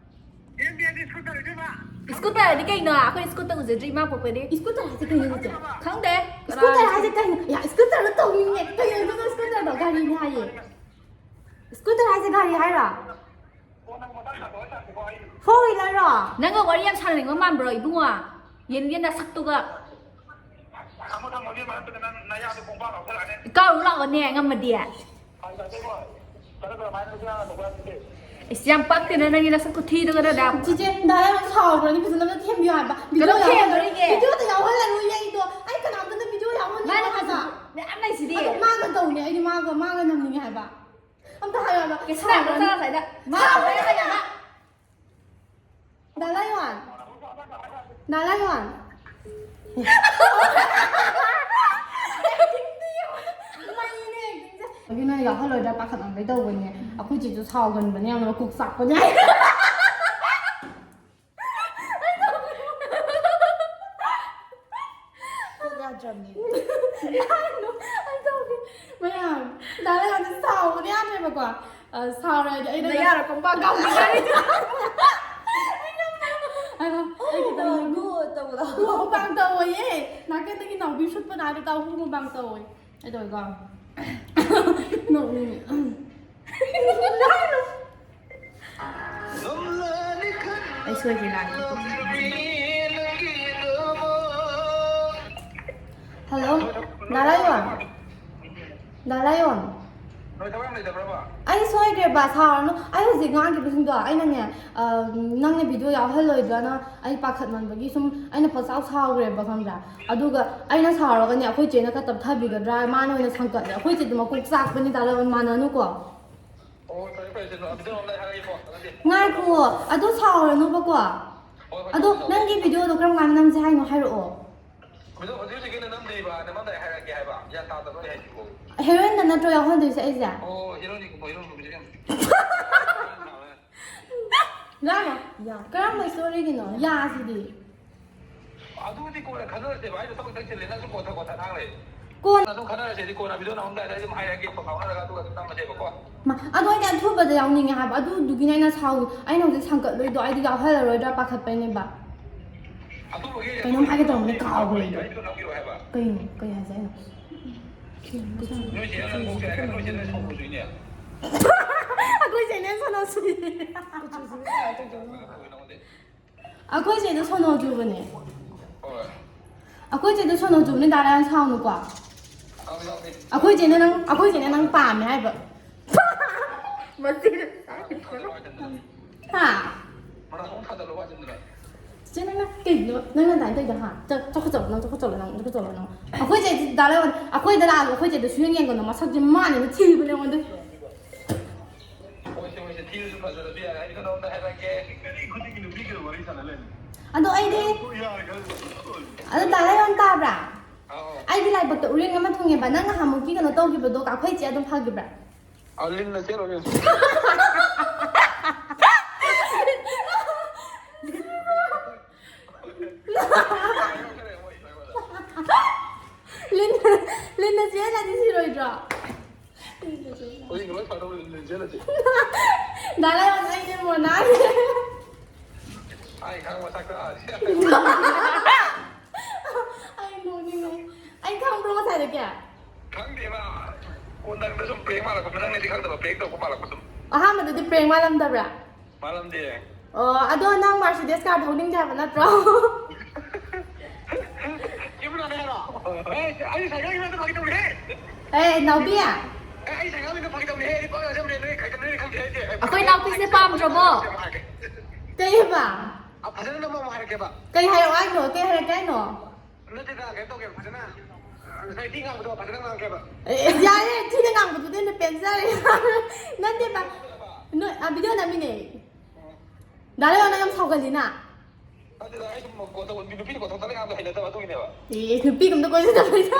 ꯑꯦꯝ ꯕꯤ ꯍꯥꯏꯗꯤ ꯁ꯭ꯀꯨꯇꯔ ꯏꯕꯦꯝꯃ꯫ ꯁ꯭ꯀꯨꯇꯔ ꯍꯥꯏꯗꯤ ꯀꯩꯅꯣ? ꯑꯩꯈꯣꯏ ꯁ꯭ꯀꯨꯇꯔ ꯎꯖꯗ꯭ꯔꯤ, ꯏꯃꯥ ꯄꯣꯛꯄꯗꯤ꯫ ꯁ꯭ꯀꯨꯇꯔ ꯍꯥꯏꯁꯦ ꯀꯩꯅꯣ, ꯏꯆꯦ? ꯈꯪꯗꯦ꯫ ꯁ꯭ꯀꯨꯇꯔ ꯍꯥꯏꯁꯦ ꯀꯩꯅꯣ? ꯌꯥ, ꯁ꯭ꯀꯨꯇꯔꯗꯣ ꯇꯧꯅꯤꯡꯉꯦ꯫ ꯀꯩꯅꯣ ꯑꯗꯨꯅ ꯁ꯭ꯀꯨꯇꯔꯗꯣ? ꯒꯥꯔꯤꯅꯤ ꯍꯥꯏꯌꯦ꯫ ꯁ꯭ꯀꯨꯇꯔ ꯍꯥꯏꯁꯦ ꯒꯥꯔꯤ ꯍꯥꯏꯔꯣ? ꯐꯣꯔ ꯋꯤꯂꯔꯔꯣ? ꯅꯪꯒ ꯋꯥꯔꯤ ꯌꯥꯝ ꯁꯥꯟꯅꯅꯤꯡꯕ ꯃꯥꯟꯕ꯭ꯔꯣ, ꯏꯕꯨꯡꯉꯣ? ꯌꯦꯟꯒꯤ ꯅꯁꯛꯇꯨꯒ꯫ ꯊꯝꯃꯣ, ꯊꯝꯃꯣ, ꯏꯕꯦꯝꯃ, ꯅꯠꯇ꯭ꯔꯒ ꯅꯪ ꯅꯌꯥꯗꯣ ꯀꯣꯡꯄꯥꯟ ꯀꯥꯎꯁꯜꯂꯛꯑꯅꯤ꯫ ꯀꯥꯎꯔꯨ ꯂꯥꯛꯑꯣꯅꯦ, ꯉꯝꯃꯗꯤ꯫ ꯐꯥꯒꯤ ꯇꯧꯕꯅꯦ, ꯏꯕꯦꯝꯃ꯫ ꯆꯠꯂꯒ ꯑꯗꯨꯃꯥꯏꯅ ꯅꯨꯄꯤ ꯑꯉꯥꯡ ꯇꯧꯕ ꯌꯥꯗꯦ꯫ ꯏꯁ, ꯌꯥꯝ ꯄꯛꯇꯦꯅ ꯅꯪꯒꯤ ꯅꯁꯛ ꯈꯨꯊꯤꯗꯨꯒ, ꯅꯗꯥ꯫ ꯆꯤꯆꯦ, ꯗꯥ ꯂꯥꯏꯌꯣꯟ ꯁꯥꯎꯈ꯭ꯔꯅꯤ, ꯐꯖꯅ ꯑꯝꯇ ꯊꯦꯝꯕꯤꯌꯨ ꯍꯥꯏꯕ꯫ ꯀꯩꯗꯧ ꯚꯤꯗꯤꯑꯣ ꯌꯥꯎꯍꯜꯂ-, ꯊꯦꯝꯗꯣꯔꯤꯒꯦ? ꯚꯤꯗꯤꯑꯣꯗ ꯌꯥꯎꯍꯜꯂꯔꯣꯏꯌꯦ ꯑꯩꯗꯣ꯫ ꯑꯩ ꯀꯅꯥꯝꯇꯅ ꯚꯤꯗꯤꯑꯣ ꯌꯥꯎꯍꯟꯅꯤꯡꯉꯦ ꯃꯥꯅ ꯍꯥꯏꯕ꯫ ꯃꯌꯥꯝ ꯂꯩꯁꯤꯗꯤ꯫ ꯑꯗꯣ ꯃꯥꯒ ꯇꯧꯅꯦ, ꯑꯩꯗꯤ ꯃꯥꯒ, ꯃꯥꯒ ꯅꯝꯅꯤꯡꯉꯦ ꯍꯥꯏꯕ꯫ ꯑꯝꯇ ꯍꯥꯏꯌꯣ ꯍꯥꯏꯕ꯫ ꯀꯩꯁꯨ ꯂꯥꯛꯇ꯭ꯔꯣ ꯁꯥꯎꯈ꯭ꯔꯅꯤ꯫ ꯆꯥ ꯉꯁꯥꯏꯗ? ꯃꯥ ꯁꯥꯎꯈ꯭ꯔꯅꯤ꯫ ꯂꯩꯔꯒ ꯍꯥꯏꯌꯣ ꯍꯥꯏꯕ꯫ ꯗꯥ ꯂꯥꯏꯌꯣꯟ꯫ ꯗꯥ ꯂꯥꯏꯌꯣꯟ꯫ ꯃꯩꯅꯦ actingꯁꯦ꯫ ꯑꯗꯨꯅ ꯌꯥꯎꯍꯜꯂꯣꯏꯗ꯭ꯔꯥ ꯄꯥꯈꯠꯂꯝꯕꯩ ꯇꯧꯕꯅꯦ꯫ ꯑꯩꯈꯣꯏ ꯆꯦꯁꯨ ꯁꯥꯎꯒꯟꯕꯅꯦ ꯌꯥꯝꯅ, ꯃꯀꯣꯛ ꯆꯥꯛꯄꯅꯦ꯫ ꯀꯣꯛ ꯌꯥꯗ꯭ꯔꯕꯅꯦ꯫ ꯃꯌꯥꯝ, ꯗꯥ ꯂꯥꯏꯌꯣꯟꯁꯦ ꯁꯥꯎꯕꯗꯤ ꯌꯥꯗ꯭ꯔꯦꯕꯀꯣ꯫ ꯑ, ꯁꯥꯎꯔꯦ ꯍꯥꯏꯗꯤ ꯑꯩꯅ ꯅꯌꯥꯔ ꯀꯣꯡꯄꯥꯟ ꯀꯥꯎꯕꯤ ꯍꯥꯏꯔꯤꯗꯣ꯫ ꯑꯩꯅ, ꯑꯩ ꯈꯤꯇꯪ ꯒꯨ ꯇꯧꯕꯗꯣ꯫ ꯒꯨ ꯃꯨꯛꯕꯥꯡ ꯇꯧꯋꯣꯌꯦ꯫ ꯅꯥꯀꯟꯗꯒꯤ ꯅꯥꯎꯕꯤ ꯁꯨꯠꯄ ꯅꯥꯏꯗ ꯇꯧ, ꯒꯨ ꯃꯨꯛꯕꯥꯡ ꯇꯧꯋꯣꯌꯦ꯫ ꯑꯩ ꯇꯧꯋꯤꯀꯣ꯫ ꯅꯣꯛꯅꯤꯡꯉꯦ꯫ ꯑꯩ ꯁꯣꯏꯈ꯭ꯔꯦ, ꯂꯥꯛꯀꯦꯀꯣ꯫ ꯍꯜꯂꯣ, ꯗꯥ ꯂꯥꯏꯌꯣꯟ꯫ ꯗꯥ ꯂꯥꯏꯌꯣꯟ꯫ ꯅꯣꯏ ꯊꯕꯛ ꯌꯥꯝ ꯂꯩꯇꯕ꯭ꯔꯕ? ꯑꯩ ꯁꯣꯏꯈ꯭ꯔꯦꯕ, ꯁꯥꯎꯔꯅꯨ꯫ ꯑꯩ ꯍꯧꯖꯤꯛ ꯉꯥꯡꯈꯤꯕꯁꯤꯡꯗꯣ ꯑꯩꯅꯅꯦ, ꯑ, ꯅꯪꯅ ꯚꯤꯗꯤꯑꯣ ꯌꯥꯎꯍꯜꯂꯣꯏꯗ꯭ꯔꯅ ꯑꯩ ꯄꯥꯈꯠꯃꯟꯕꯒꯤ ꯁꯨꯝ ꯑꯩꯅ ꯄꯪꯁꯥꯎ ꯁꯥꯎꯈ꯭ꯔꯦꯕ, ꯈꯪꯕ꯭ꯔꯥ? ꯑꯗꯨꯒ ꯑꯩꯅ ꯁꯥꯎꯔꯒꯅꯦ ꯑꯩꯈꯣꯏ ꯆꯦꯅ ꯈꯔ ꯇꯞꯊꯕꯤꯒꯗ꯭ꯔꯥ, ꯃꯥꯅ ꯑꯣꯏꯅ ꯁꯪꯀꯠꯂꯦ꯫ ꯑꯩꯈꯣꯏ ꯆꯦꯗꯤ ꯃꯀꯣꯛ ꯆꯥꯛꯄꯅꯤ, ꯗꯥ ꯂꯥꯏꯌꯣꯟ, ꯃꯥꯟꯅꯅꯨꯀꯣ꯫ ꯑꯣ, ꯍꯣꯏ, ꯐꯔꯦ, ꯐꯔꯦ, ꯁꯦ, ꯑꯗꯨ ꯑꯝꯇ ꯍꯥꯏꯔꯒꯦꯀꯣ, ꯑꯗꯨꯗꯤ꯫ ꯉꯥꯏꯈꯣ, ꯑꯗꯨ ꯁꯥꯎꯔꯅꯨꯕꯀꯣ꯫ ꯍꯣꯏ, ꯍꯣꯏ, ꯑꯗꯣ ꯍꯣꯏ, ꯍꯣꯏ꯫ ꯅꯪꯒꯤ ꯚꯤꯗꯤꯑꯣꯗꯣ ꯀꯔꯝ ꯀꯥꯟꯗ ꯅꯝꯁꯦ ꯍꯥꯏꯅꯣ ꯍꯥꯏꯔꯛꯑꯣ꯫ ꯑꯗꯣ ꯍꯧꯖꯤꯛ ꯍꯧꯖꯤꯛꯀꯤ ꯑꯣꯏꯅ ꯅꯝꯗ꯭ꯔꯤꯕ, ꯅꯝꯃꯝꯗꯥꯏ ꯍꯥꯏꯔꯛꯀꯦ ꯍꯥꯏꯕ꯫ ꯒ꯭ꯌꯥꯟ ꯇꯥꯗꯕ꯭ꯔꯣ ꯑꯩ ꯍꯥꯏꯁꯤꯕꯣ? ꯍꯦꯔꯣꯏꯟꯗ ꯅꯠꯇ꯭ꯔꯣ ꯌꯥꯎꯍꯟꯗꯣꯏꯁꯦ ꯑꯩꯁꯦ? ꯑꯣ, ꯍꯦꯔꯣꯏꯟꯅꯤ ꯀꯨꯝꯕ, ꯍꯦꯔꯣꯏꯟ ꯀꯨꯝꯕꯁꯦ ꯌꯥꯝ ꯌꯥꯔꯣꯏ꯫ ꯀꯔꯝꯕ ꯁ꯭ꯇꯣꯔꯤꯒꯤꯅꯣ? ꯌꯥꯁꯤꯗꯤ꯫ ꯑꯗꯨꯗꯤ ꯀꯣꯟꯅ ꯈꯟꯅꯔꯁꯦꯕ, ꯑꯩꯁꯨ ꯊꯕꯛ ꯈꯤꯇꯪ ꯆꯤꯜꯂꯦ, ꯅꯪꯁꯨ ꯀꯣꯟꯅ ꯀꯣꯟꯅ ꯉꯥꯡ ꯂꯩ꯫ ꯀꯣꯟ- ꯑꯗꯨꯝ ꯈꯟꯅꯔꯁꯦ, ꯑꯗꯨꯗꯤ ꯀꯣꯟꯅ ꯚꯤꯗꯤꯑꯣ ꯅꯝꯃꯝꯗꯥꯏꯗ ꯑꯩ ꯑꯗꯨꯝ ꯍꯥꯏꯔꯛꯑꯒꯦ, ꯄꯥꯎ ꯐꯥꯎꯅꯔꯒ ꯑꯗꯨꯒ ꯑꯗꯨꯝ ꯅꯝꯃꯁꯦꯕꯀꯣ꯫ ꯃꯥ, ꯑꯗꯣ ꯑꯩꯗꯤ ꯑꯊꯨꯕꯗ ꯌꯥꯎꯅꯤꯡꯉꯦ ꯍꯥꯏꯕ, ꯑꯗꯨꯗꯨꯒꯤꯅꯦ ꯑꯩꯅ ꯁꯥꯎ-, ꯑꯩꯅ ꯍꯧꯖꯤꯛ ꯁꯪꯀꯠꯂꯣꯏꯗꯣ, ꯑꯩꯗꯤ ꯌꯥꯎꯍꯜꯂꯔꯣꯏꯗ꯭ꯔꯥ ꯄꯥꯈꯠꯄꯩꯅꯦꯕ꯫ ꯑꯊꯨꯕꯒꯤ ꯀꯩꯅꯣꯝ ꯍꯥꯏꯒꯦ ꯇꯧꯔꯝꯕꯅꯦ, ꯀꯥꯎꯈ꯭ꯔꯦ ꯑꯩꯗꯣ꯫ ꯑꯩꯁꯨ ꯅꯝꯈꯤꯔꯣ ꯍꯥꯏꯕ꯫ ꯀꯩꯅꯣ? ꯀꯩ ꯍꯥꯏꯁꯦ ꯑꯩꯅ? ꯅꯣꯏ ꯆꯦ ꯅꯪ ꯀꯣꯛ ꯆꯥꯏ ꯍꯥꯏ, ꯅꯣꯏ ꯆꯦ ꯅꯪ ꯁꯥꯎꯕ ꯆꯨꯏꯅꯦ꯫ ꯑꯩꯈꯣꯏ ꯆꯦꯅꯦ ꯁꯣꯅꯣ ꯆꯨꯏ꯫ ꯀꯩꯅꯣ ꯈꯪꯗꯦ꯫ ꯑꯩꯈꯣꯏ ꯆꯦꯗꯣ ꯁꯣꯅꯣ ꯆꯨꯕꯅꯦ꯫ ꯍꯣꯏ꯫ ꯑꯩꯈꯣꯏ ꯆꯦꯗꯣ ꯁꯣꯅꯣ ꯆꯨꯕꯅꯦ, ꯗꯥ ꯂꯥꯏꯌꯣꯟ ꯁꯥꯎꯅꯨꯀꯣ꯫ ꯁꯥꯎꯅꯨ, ꯁꯥꯎꯅꯨ꯫ ꯑꯩꯈꯣꯏ ꯆꯦꯅ ꯅꯪ, ꯑꯩꯈꯣꯏ ꯆꯦꯅ ꯅꯪ ꯄꯥꯝꯃꯦ ꯍꯥꯏꯕ꯫ ꯃꯁꯤ꯫ ꯍꯥ? ꯃꯅꯥ ꯁꯣꯡ ꯊꯥꯗꯕ ꯋꯥꯁꯤꯟꯗꯅ꯫ ꯆꯦ, ꯅꯪꯅ ꯀꯩꯒꯤꯅꯣ ꯅꯪꯅ ꯑꯗꯨꯃꯥꯏꯅ ꯇꯧꯔꯤꯗꯣ, ꯍꯥ? ꯆꯠ-, ꯆꯠꯈꯣ ꯆꯠꯂꯣ ꯅꯪ, ꯆꯠꯈꯣ ꯆꯠꯂꯣ ꯅꯪ, ꯆꯠꯈꯣ ꯆꯠꯂꯣ ꯅꯪ꯫ ꯑꯩꯈꯣꯏ ꯆꯦ ꯗꯥ ꯂꯥꯏꯌꯣꯟ, ꯑꯩꯈꯣꯏꯗ ꯂꯥꯛꯑꯒ ꯑꯩꯈꯣꯏ ꯆꯦꯗ ꯁꯨꯡꯌꯦꯡ ꯌꯦꯡꯒꯅꯨ, ꯃꯁꯛꯁꯦ ꯃꯥꯅꯦꯅ ꯊꯤꯕꯅꯦ ꯑꯩꯉꯣꯟꯗ꯫ ꯍꯣꯏꯁꯦ, ꯍꯣꯏꯁꯦ, ꯊꯤꯔꯁꯨ ꯐꯖꯔꯁꯨ ꯌꯥꯔꯦ꯫ ꯑꯩ ꯅꯉꯣꯟꯗ ꯍꯥꯏꯔꯛꯀꯦ꯫ ꯃꯤ ꯈꯨꯗꯤꯡꯒꯤ ꯅꯨꯄꯤꯒ ꯋꯥꯔꯤ ꯁꯥꯟꯅ ꯂꯩꯔꯦ꯫ ꯑꯗꯣ ꯑꯩꯗꯤ, ꯌꯥꯔꯦ, ꯈꯔ ꯑꯗꯣ ꯗꯥ ꯂꯥꯏꯌꯣꯟ ꯇꯥꯕ꯭ꯔꯥ? ꯑꯧ꯫ ꯑꯩꯒꯤ ꯂꯥꯏꯕꯛꯇ ꯎꯔꯤꯡ ꯑꯃ ꯊꯨꯡꯉꯦꯕ, ꯅꯪ ꯅꯍꯥꯟꯃꯨꯛꯀꯤ ꯀꯩꯅꯣ ꯇꯧꯈꯤꯕꯗꯣ, ꯑꯩꯈꯣꯏ ꯆꯦ ꯑꯗꯨꯝ ꯐꯈꯤꯕ꯭ꯔꯥ? ꯑ, ꯂꯤꯟꯅ ꯆꯦꯜꯂꯨꯔꯦ꯫ ꯂꯤꯟ-, ꯂꯤꯟꯅ ꯆꯦꯜꯂꯗꯤ ꯁꯤꯔꯣꯏꯗ꯭ꯔꯣ? ꯍꯧꯖꯤꯛ ꯂꯣꯏ ꯐꯗꯧꯔꯦ, ꯂꯤꯟ ꯆꯦꯜꯂꯗꯤ꯫ ꯗꯥ ꯂꯥꯏꯌꯣꯟ, ꯑꯩꯁꯦ ꯃꯣꯅꯥꯅꯦ꯫ ꯑꯩ ꯈꯪꯕ ꯁꯛꯇ ꯑꯥ꯫ ꯑꯩ ꯅꯣꯛꯅꯤꯡꯉꯦ꯫ ꯑꯩ ꯈꯪꯕ꯭ꯔꯣ ꯉꯁꯥꯏꯗꯒꯤ? ꯈꯪꯗꯦꯕ꯫ ꯀꯣꯟꯗꯪꯗ ꯁꯨꯝ prank ꯃꯥꯜꯂꯛꯄ, ꯅꯪꯅꯗꯤ ꯈꯪꯗꯕ, prank ꯇꯧꯕ ꯃꯥꯜꯂꯛꯄ ꯁꯨꯝ꯫ ꯑꯍꯥꯟꯕꯗꯗꯤ prank ꯃꯥꯜꯂꯝꯗꯕ꯭ꯔꯥ? ꯃꯥꯜꯂꯝꯗꯦ꯫ ꯑꯣ, ꯑꯗꯣ ꯅꯪ Mercedes car ꯊꯧꯅꯤꯡꯗꯦ ꯍꯥꯏꯕ ꯅꯠꯇ꯭ꯔꯣ? ꯌꯨꯝ ꯂꯥꯛꯑꯦ ꯍꯥꯏꯔꯣ? ꯑꯦ, ꯑꯩ ꯁꯥꯏꯀꯜꯒꯤ ꯃꯔꯝꯗ ꯐꯥꯒꯤ ꯇꯧꯕꯅꯦꯍꯦ꯫ ꯑꯦ, ꯅꯥꯎꯕꯤ꯫ ꯑꯦ, ꯑꯩ ꯁꯥꯏꯀꯜꯒꯤꯗ ꯐꯥꯒꯤ ꯇꯧꯕꯅꯦꯍꯦ, ꯑꯩ ꯄꯥꯛ ꯌꯥꯖꯕꯅꯦ, ꯅꯣꯏ ꯈꯥꯏꯗ-, ꯅꯣꯏ ꯈꯪꯗꯦ, ꯑꯩ ꯁꯦ-, ꯑꯩꯈꯣꯏ ꯅꯥꯎꯄꯤꯁꯦ ꯄꯥꯝꯗ꯭ꯔꯕꯣ? ꯑꯩ ꯍꯥꯏꯒꯦ꯫ ꯀꯩ ꯍꯥꯏꯕ? ꯑ, ꯐꯖꯅ ꯅꯝꯃꯣ ꯑꯃꯨꯛ ꯍꯥꯏꯔꯛꯀꯦꯕ꯫ ꯀꯩ ꯍꯥꯏꯔꯛꯑꯣ ꯍꯥꯏꯅꯣ? ꯀꯩ ꯍꯥꯏꯔꯛꯀꯦ ꯍꯥꯏꯅꯣ? ꯅꯠꯇꯦꯗ, ꯀꯩꯅꯣ ꯇꯧꯒꯦꯕ, ꯐꯖꯅ꯫ ꯉꯁꯥꯏ ꯊꯤ ꯉꯥꯡꯕꯗꯣ ꯐꯖꯅ ꯉꯥꯡꯉꯛꯀꯦꯕ꯫ ꯑꯦ, ꯌꯥꯔꯦ, ꯊꯤꯅ ꯉꯥꯡꯕꯗꯨꯗꯤ ꯑꯩꯅ ꯄꯦꯟꯖꯔꯦ꯫ ꯅꯠꯇꯦꯕ, ꯅꯣꯏ ꯑ, ꯚꯤꯗꯤꯑꯣ ꯅꯝꯃꯤꯅꯦ꯫ ꯗꯥ ꯂꯩꯌꯣꯟꯅ ꯌꯥꯝ ꯁꯥꯎꯒꯜꯂꯤꯅ꯫ ꯑꯗꯨꯗ ꯑꯩ ꯁꯨꯝ ꯀꯣꯜ ꯇꯧꯕ ꯅꯨꯄꯤꯅ ꯀꯣꯜ ꯇꯧꯁꯜꯂꯒ ꯉꯥꯡꯕꯗꯣ ꯍꯩꯅꯗꯕ ꯑꯗꯨꯒꯤꯅꯦꯕ꯫ ꯑꯦ, ꯅꯨꯄꯤ ꯑꯝꯇ ꯀꯣꯏꯖꯗꯕꯩꯗ꯫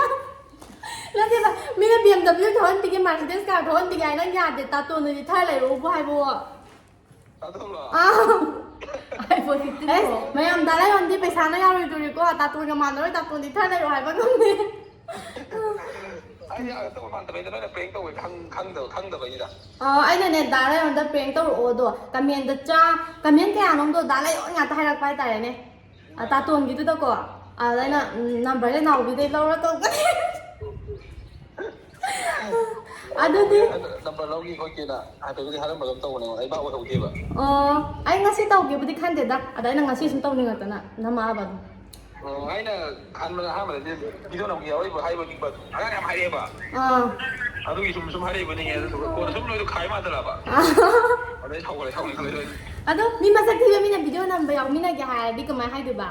ꯅꯠꯇꯦꯕ, ꯃꯤꯅ B M W ꯊꯧꯍꯟꯕꯤꯒꯦ, Mercedes car ꯊꯧꯍꯟꯕꯤꯒꯦ ꯍꯥꯏ, ꯅꯪ ꯌꯥꯗꯦ, ꯇꯥꯇꯣꯟꯗꯗꯤ ꯊꯥꯔ ꯂꯩꯔꯛꯎꯕꯨ ꯍꯥꯏꯕꯣ꯫ ꯑꯗꯨꯔꯣ? ꯑꯥ꯫ ꯑꯦꯁ, ꯃꯌꯥꯝ ꯗꯥ ꯂꯥꯏꯌꯣꯟꯗꯤ ꯄꯩꯁꯥꯅ ꯌꯥꯔꯣꯏꯗꯣꯔꯤꯀꯣ, ꯇꯥꯇꯣꯟꯒ ꯃꯥꯟꯅꯔꯣꯏ, ꯇꯥꯇꯣꯟꯗꯤ ꯊꯥꯔ ꯂꯩꯔꯛꯑꯣ ꯍꯥꯏꯕ ꯉꯝꯗꯦ꯫ ꯑꯩ ꯑꯇꯣꯞꯄ ꯃꯥꯟꯗꯕꯩꯗ ꯅꯣꯏꯅ prank ꯇꯧꯋꯦ ꯈꯪ- ꯈꯪꯗꯕ ꯈꯪꯗꯕꯩꯅꯤꯗ꯫ ꯑꯥ, ꯑꯩꯅꯅꯦ ꯗꯥ ꯂꯥꯏꯌꯣꯟꯗ prank ꯇꯧꯔꯛꯑꯣꯗꯣ, comment ꯆꯥ comment ꯀꯌꯥꯅꯣꯝꯗꯣ ꯗꯥ ꯂꯥꯏꯌꯣꯟ ꯉꯥꯛꯇ ꯍꯥꯏꯔꯛꯄ ꯍꯥꯏꯇꯥꯔꯦꯅꯦ꯫ ꯑ, ꯇꯥꯇꯣꯟꯒꯤꯗꯨꯗꯀꯣ, ꯑꯗ ꯑꯩꯅ ꯎꯝ, numberꯁꯦ ꯅꯥꯎꯕꯤꯗꯩ ꯂꯧꯔ ꯇꯧꯕꯅꯦ꯫ ꯑꯗꯨꯗꯤ ꯅꯝꯕꯔ ꯂꯧꯒꯦ ꯈꯣꯠꯀꯦꯅ ꯍꯥꯏꯐꯦꯠꯄꯨꯗꯤ ꯍꯥꯏꯔꯝꯕꯒꯨꯝ ꯇꯧꯕꯅꯦ, ꯑꯩ ꯚꯥꯞ ꯑꯣꯏꯍꯧꯗꯦꯕ꯫ ꯑꯣ, ꯑꯩ ꯉꯁꯤ ꯇꯧꯒꯦꯕꯨꯗꯤ ꯈꯟꯗꯦꯗ, ꯑꯗ ꯑꯩꯅ ꯉꯁꯤ ꯁꯨꯝ ꯇꯧꯅꯤꯡꯉꯛꯇꯅ ꯅꯝꯃꯛꯑꯕ ꯑꯗꯨꯝ꯫ ꯑꯣ, ꯑꯩꯅ ꯈꯟꯕꯗ ꯑꯍꯥꯟꯕꯗꯗꯤ ꯚꯤꯗꯤꯑꯣ ꯅꯝꯒꯦ ꯌꯥꯎꯔꯛꯏꯕ ꯍꯥꯏꯕ ꯅꯤꯡꯕ ꯑꯉꯥꯡ ꯌꯥꯝ ꯍꯥꯏꯔꯛꯑꯦꯕ꯫ ꯑꯥ꯫ ꯑꯗꯨꯒꯤ ꯁꯨꯝ ꯁꯨꯝ ꯍꯥꯏꯔꯛꯏꯕꯅꯤꯅꯦ, ꯑꯗꯨꯒ ꯀꯣꯟꯅ ꯁꯨꯝ ꯅꯣꯏꯗꯣ ꯈꯥꯏ ꯃꯥꯟꯁꯤꯜꯂꯛꯑꯕ꯫ ꯑꯗꯩ ꯁꯥꯎꯒꯠꯂꯦ, ꯁꯥꯎꯒꯠꯂꯦ, ꯁꯥꯎꯒꯠꯂꯦ꯫ ꯑꯗꯣ ꯃꯤ ꯃꯁꯛ ꯊꯤꯕ ꯃꯤꯅ ꯚꯤꯗꯤꯑꯣ ꯅꯝꯕ ꯌꯥꯎꯃꯤꯟꯅꯒꯦ ꯍꯥꯏꯔꯗꯤ ꯀꯃꯥꯏꯅ ꯍꯥꯏꯗꯣꯏꯕ?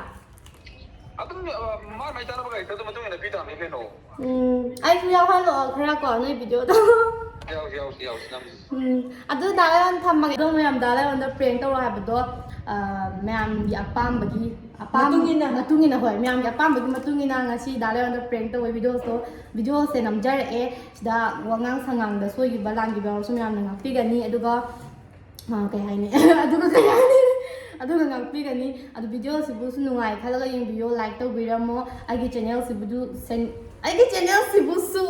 ꯑꯗꯨꯝ ꯑ, ꯃꯥꯏ ꯃꯥꯏ ꯆꯥꯅꯕ ꯒꯥꯔꯤꯗ ꯑꯗꯨꯝ ꯃꯇꯨꯡ ꯏꯟꯅ ꯄꯤ ꯇꯥꯕꯅꯤ ꯀꯩꯅꯣ꯫ ꯎꯝ, ꯑꯩꯁꯨ ꯌꯥꯎꯍꯜꯂꯛꯑꯣ ꯈꯔ ꯀꯣ ꯅꯣꯏ ꯚꯤꯗꯤꯑꯣꯗꯣ꯫ ꯌꯥꯎꯁꯤ, ꯌꯥꯎꯁꯤ, ꯌꯥꯎꯁꯤ, ꯅꯝꯁꯤ꯫ ꯎꯝ, ꯑꯗꯨ ꯗꯥ ꯂꯥꯏꯌꯣꯟ ꯊꯝꯃꯒꯦ꯫ ꯑꯗꯣ ꯃꯌꯥꯝ ꯗꯥ ꯂꯥꯏꯌꯣꯟꯗ prank ꯇꯧꯔꯣ ꯍꯥꯏꯕꯗꯣ, ꯑ, ꯃꯌꯥꯝꯒꯤ ꯑꯄꯥꯝꯕꯒꯤ ꯑꯄꯥꯝꯕ ꯃꯇꯨꯡ ꯏꯟꯅ꯫ ꯃꯇꯨꯡ ꯏꯟꯅ, ꯍꯣꯏ, ꯃꯌꯥꯝꯒꯤ ꯑꯄꯥꯝꯕꯒꯤ ꯃꯇꯨꯡ ꯏꯟꯅ ꯉꯁꯤ ꯗꯥ ꯂꯥꯏꯌꯣꯟꯗ prank ꯇꯧꯕ videoꯗꯣ, videoꯁꯦ ꯅꯝꯖꯔꯛꯑꯦ꯫ ꯁꯤꯗ ꯋꯥꯉꯥꯡ ꯁꯉꯥꯡꯗ ꯁꯣꯏꯈꯤꯕ ꯂꯥꯟꯈꯤꯕ ꯌꯥꯎꯔꯁꯨ ꯃꯌꯥꯝꯅ ꯉꯥꯛꯄꯤꯒꯅꯤ꯫ ꯑꯗꯨꯒ ꯑ, ꯀꯩ ꯍꯥꯏꯅꯤ? ꯑꯗꯨꯒ ꯀꯩ ꯍꯥꯏꯅꯤ? ꯑꯗꯨꯒ ꯉꯥꯛꯄꯤꯒꯅꯤ꯫ ꯑꯗꯨ videoꯁꯤꯕꯨꯁꯨ ꯅꯨꯡꯉꯥꯏ ꯈꯜꯂꯒ ꯌꯦꯡꯕꯤꯌꯣ, like ꯇꯧꯕꯤꯔꯝꯃꯣ꯫ ꯑꯩꯒꯤ channelꯁꯤꯕꯨꯗꯨ ꯁꯦꯟ-, ꯑꯩꯒꯤ channelꯁꯤꯕꯨꯁꯨ,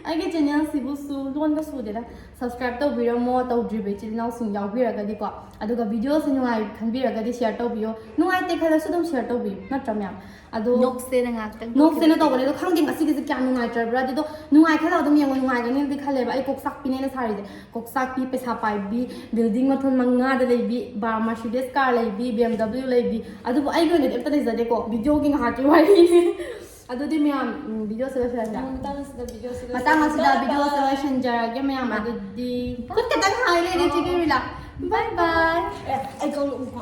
ꯑꯩꯒꯤ channelꯁꯤꯕꯨꯁꯨ ꯂꯣꯟꯒ ꯁꯨꯗꯦꯗ꯫ Subscribe ꯇꯧꯕꯤꯔꯝꯃꯣ, ꯇꯧꯗ꯭ꯔꯤꯕ ꯏꯆꯤꯜ ꯏꯅꯥꯎꯁꯤꯡ ꯌꯥꯎꯕꯤꯔꯒꯗꯤꯀꯣ꯫ ꯑꯗꯨꯒ videoꯁꯤ ꯅꯨꯡꯉꯥꯏ ꯈꯟꯕꯤꯔꯒꯗꯤ share ꯇꯧꯕꯤꯌꯣ꯫ ꯅꯨꯡꯉꯥꯏꯇꯦ ꯈꯜꯂꯁꯨ ꯑꯗꯨꯝ share ꯇꯧꯕꯤꯌꯨ, ꯅꯠꯇ꯭ꯔꯥ ꯃꯌꯥꯝ? ꯑꯗꯣ ꯅꯣꯛꯁꯦꯅ ꯉꯥꯛꯇꯪ ꯅꯣꯛꯁꯦꯅ ꯇꯧꯈꯤꯕ ꯇꯧꯕꯅꯦ꯫ ꯑꯗꯣ ꯈꯪꯗꯦ ꯉꯁꯤꯒꯤꯁꯦ ꯀꯌꯥꯝ ꯅꯨꯡꯉꯥꯏꯇ꯭ꯔꯕ꯭ꯔꯥ꯫ ꯑꯗꯣ ꯅꯨꯡꯉꯥꯏ ꯈꯜꯂꯒ ꯑꯗꯨꯝ ꯌꯦꯡꯉꯣ, ꯅꯨꯡꯉꯥꯏꯒꯅꯤꯅꯗꯤ ꯈꯜꯂꯦꯕ꯫ ꯑꯩ ꯀꯣꯛ ꯆꯥꯛꯄꯤꯅꯦꯅ ꯁꯥꯔꯤꯁꯦ꯫ ꯀꯣꯛꯆꯥꯛꯄꯤ, ꯄꯩꯁꯥ ꯄꯥꯏꯕꯤ, building ꯃꯊꯣꯟ ꯃꯉꯥꯗ ꯂꯩꯕꯤ, ꯕꯥ-, Mercedes car ꯂꯩꯕꯤ, B M W ꯂꯩꯕꯤ, ꯑꯗꯨꯕꯨ ꯑꯩꯒꯤ ꯑꯣꯏꯅꯗꯤ ꯑꯝꯇ ꯂꯩꯖꯗꯦꯀꯣ, videoꯒꯤ ꯉꯥꯏꯍꯥꯛꯀꯤ ꯋꯥꯔꯤꯅꯤ꯫ ꯑꯗꯨꯗꯤ ꯃꯌꯥꯝ, ꯎꯝ, videoꯁꯦ ꯂꯣꯏꯁꯤꯜꯂꯁꯤꯔꯥ? ꯃꯇꯥꯡ ꯑꯁꯤꯗ videoꯁꯦ ꯃꯇꯥꯡ ꯑꯁꯤꯗ ꯂꯣꯏꯁꯤꯜꯂꯁꯤ꯫ videoꯁꯦ ꯂꯣꯏꯁꯤꯟꯖꯔꯒꯦ ꯃꯌꯥꯝ꯫ ꯑꯗꯨꯗꯤ ꯈꯨꯠ ꯈꯛꯇꯪ ꯍꯥꯏ ꯂꯩꯔꯦ ꯆꯤꯒꯤꯔꯤꯂꯥ꯫ Bye bye. ꯑꯦ, ꯑꯩ ꯀꯧꯔꯛꯎꯀꯣ꯫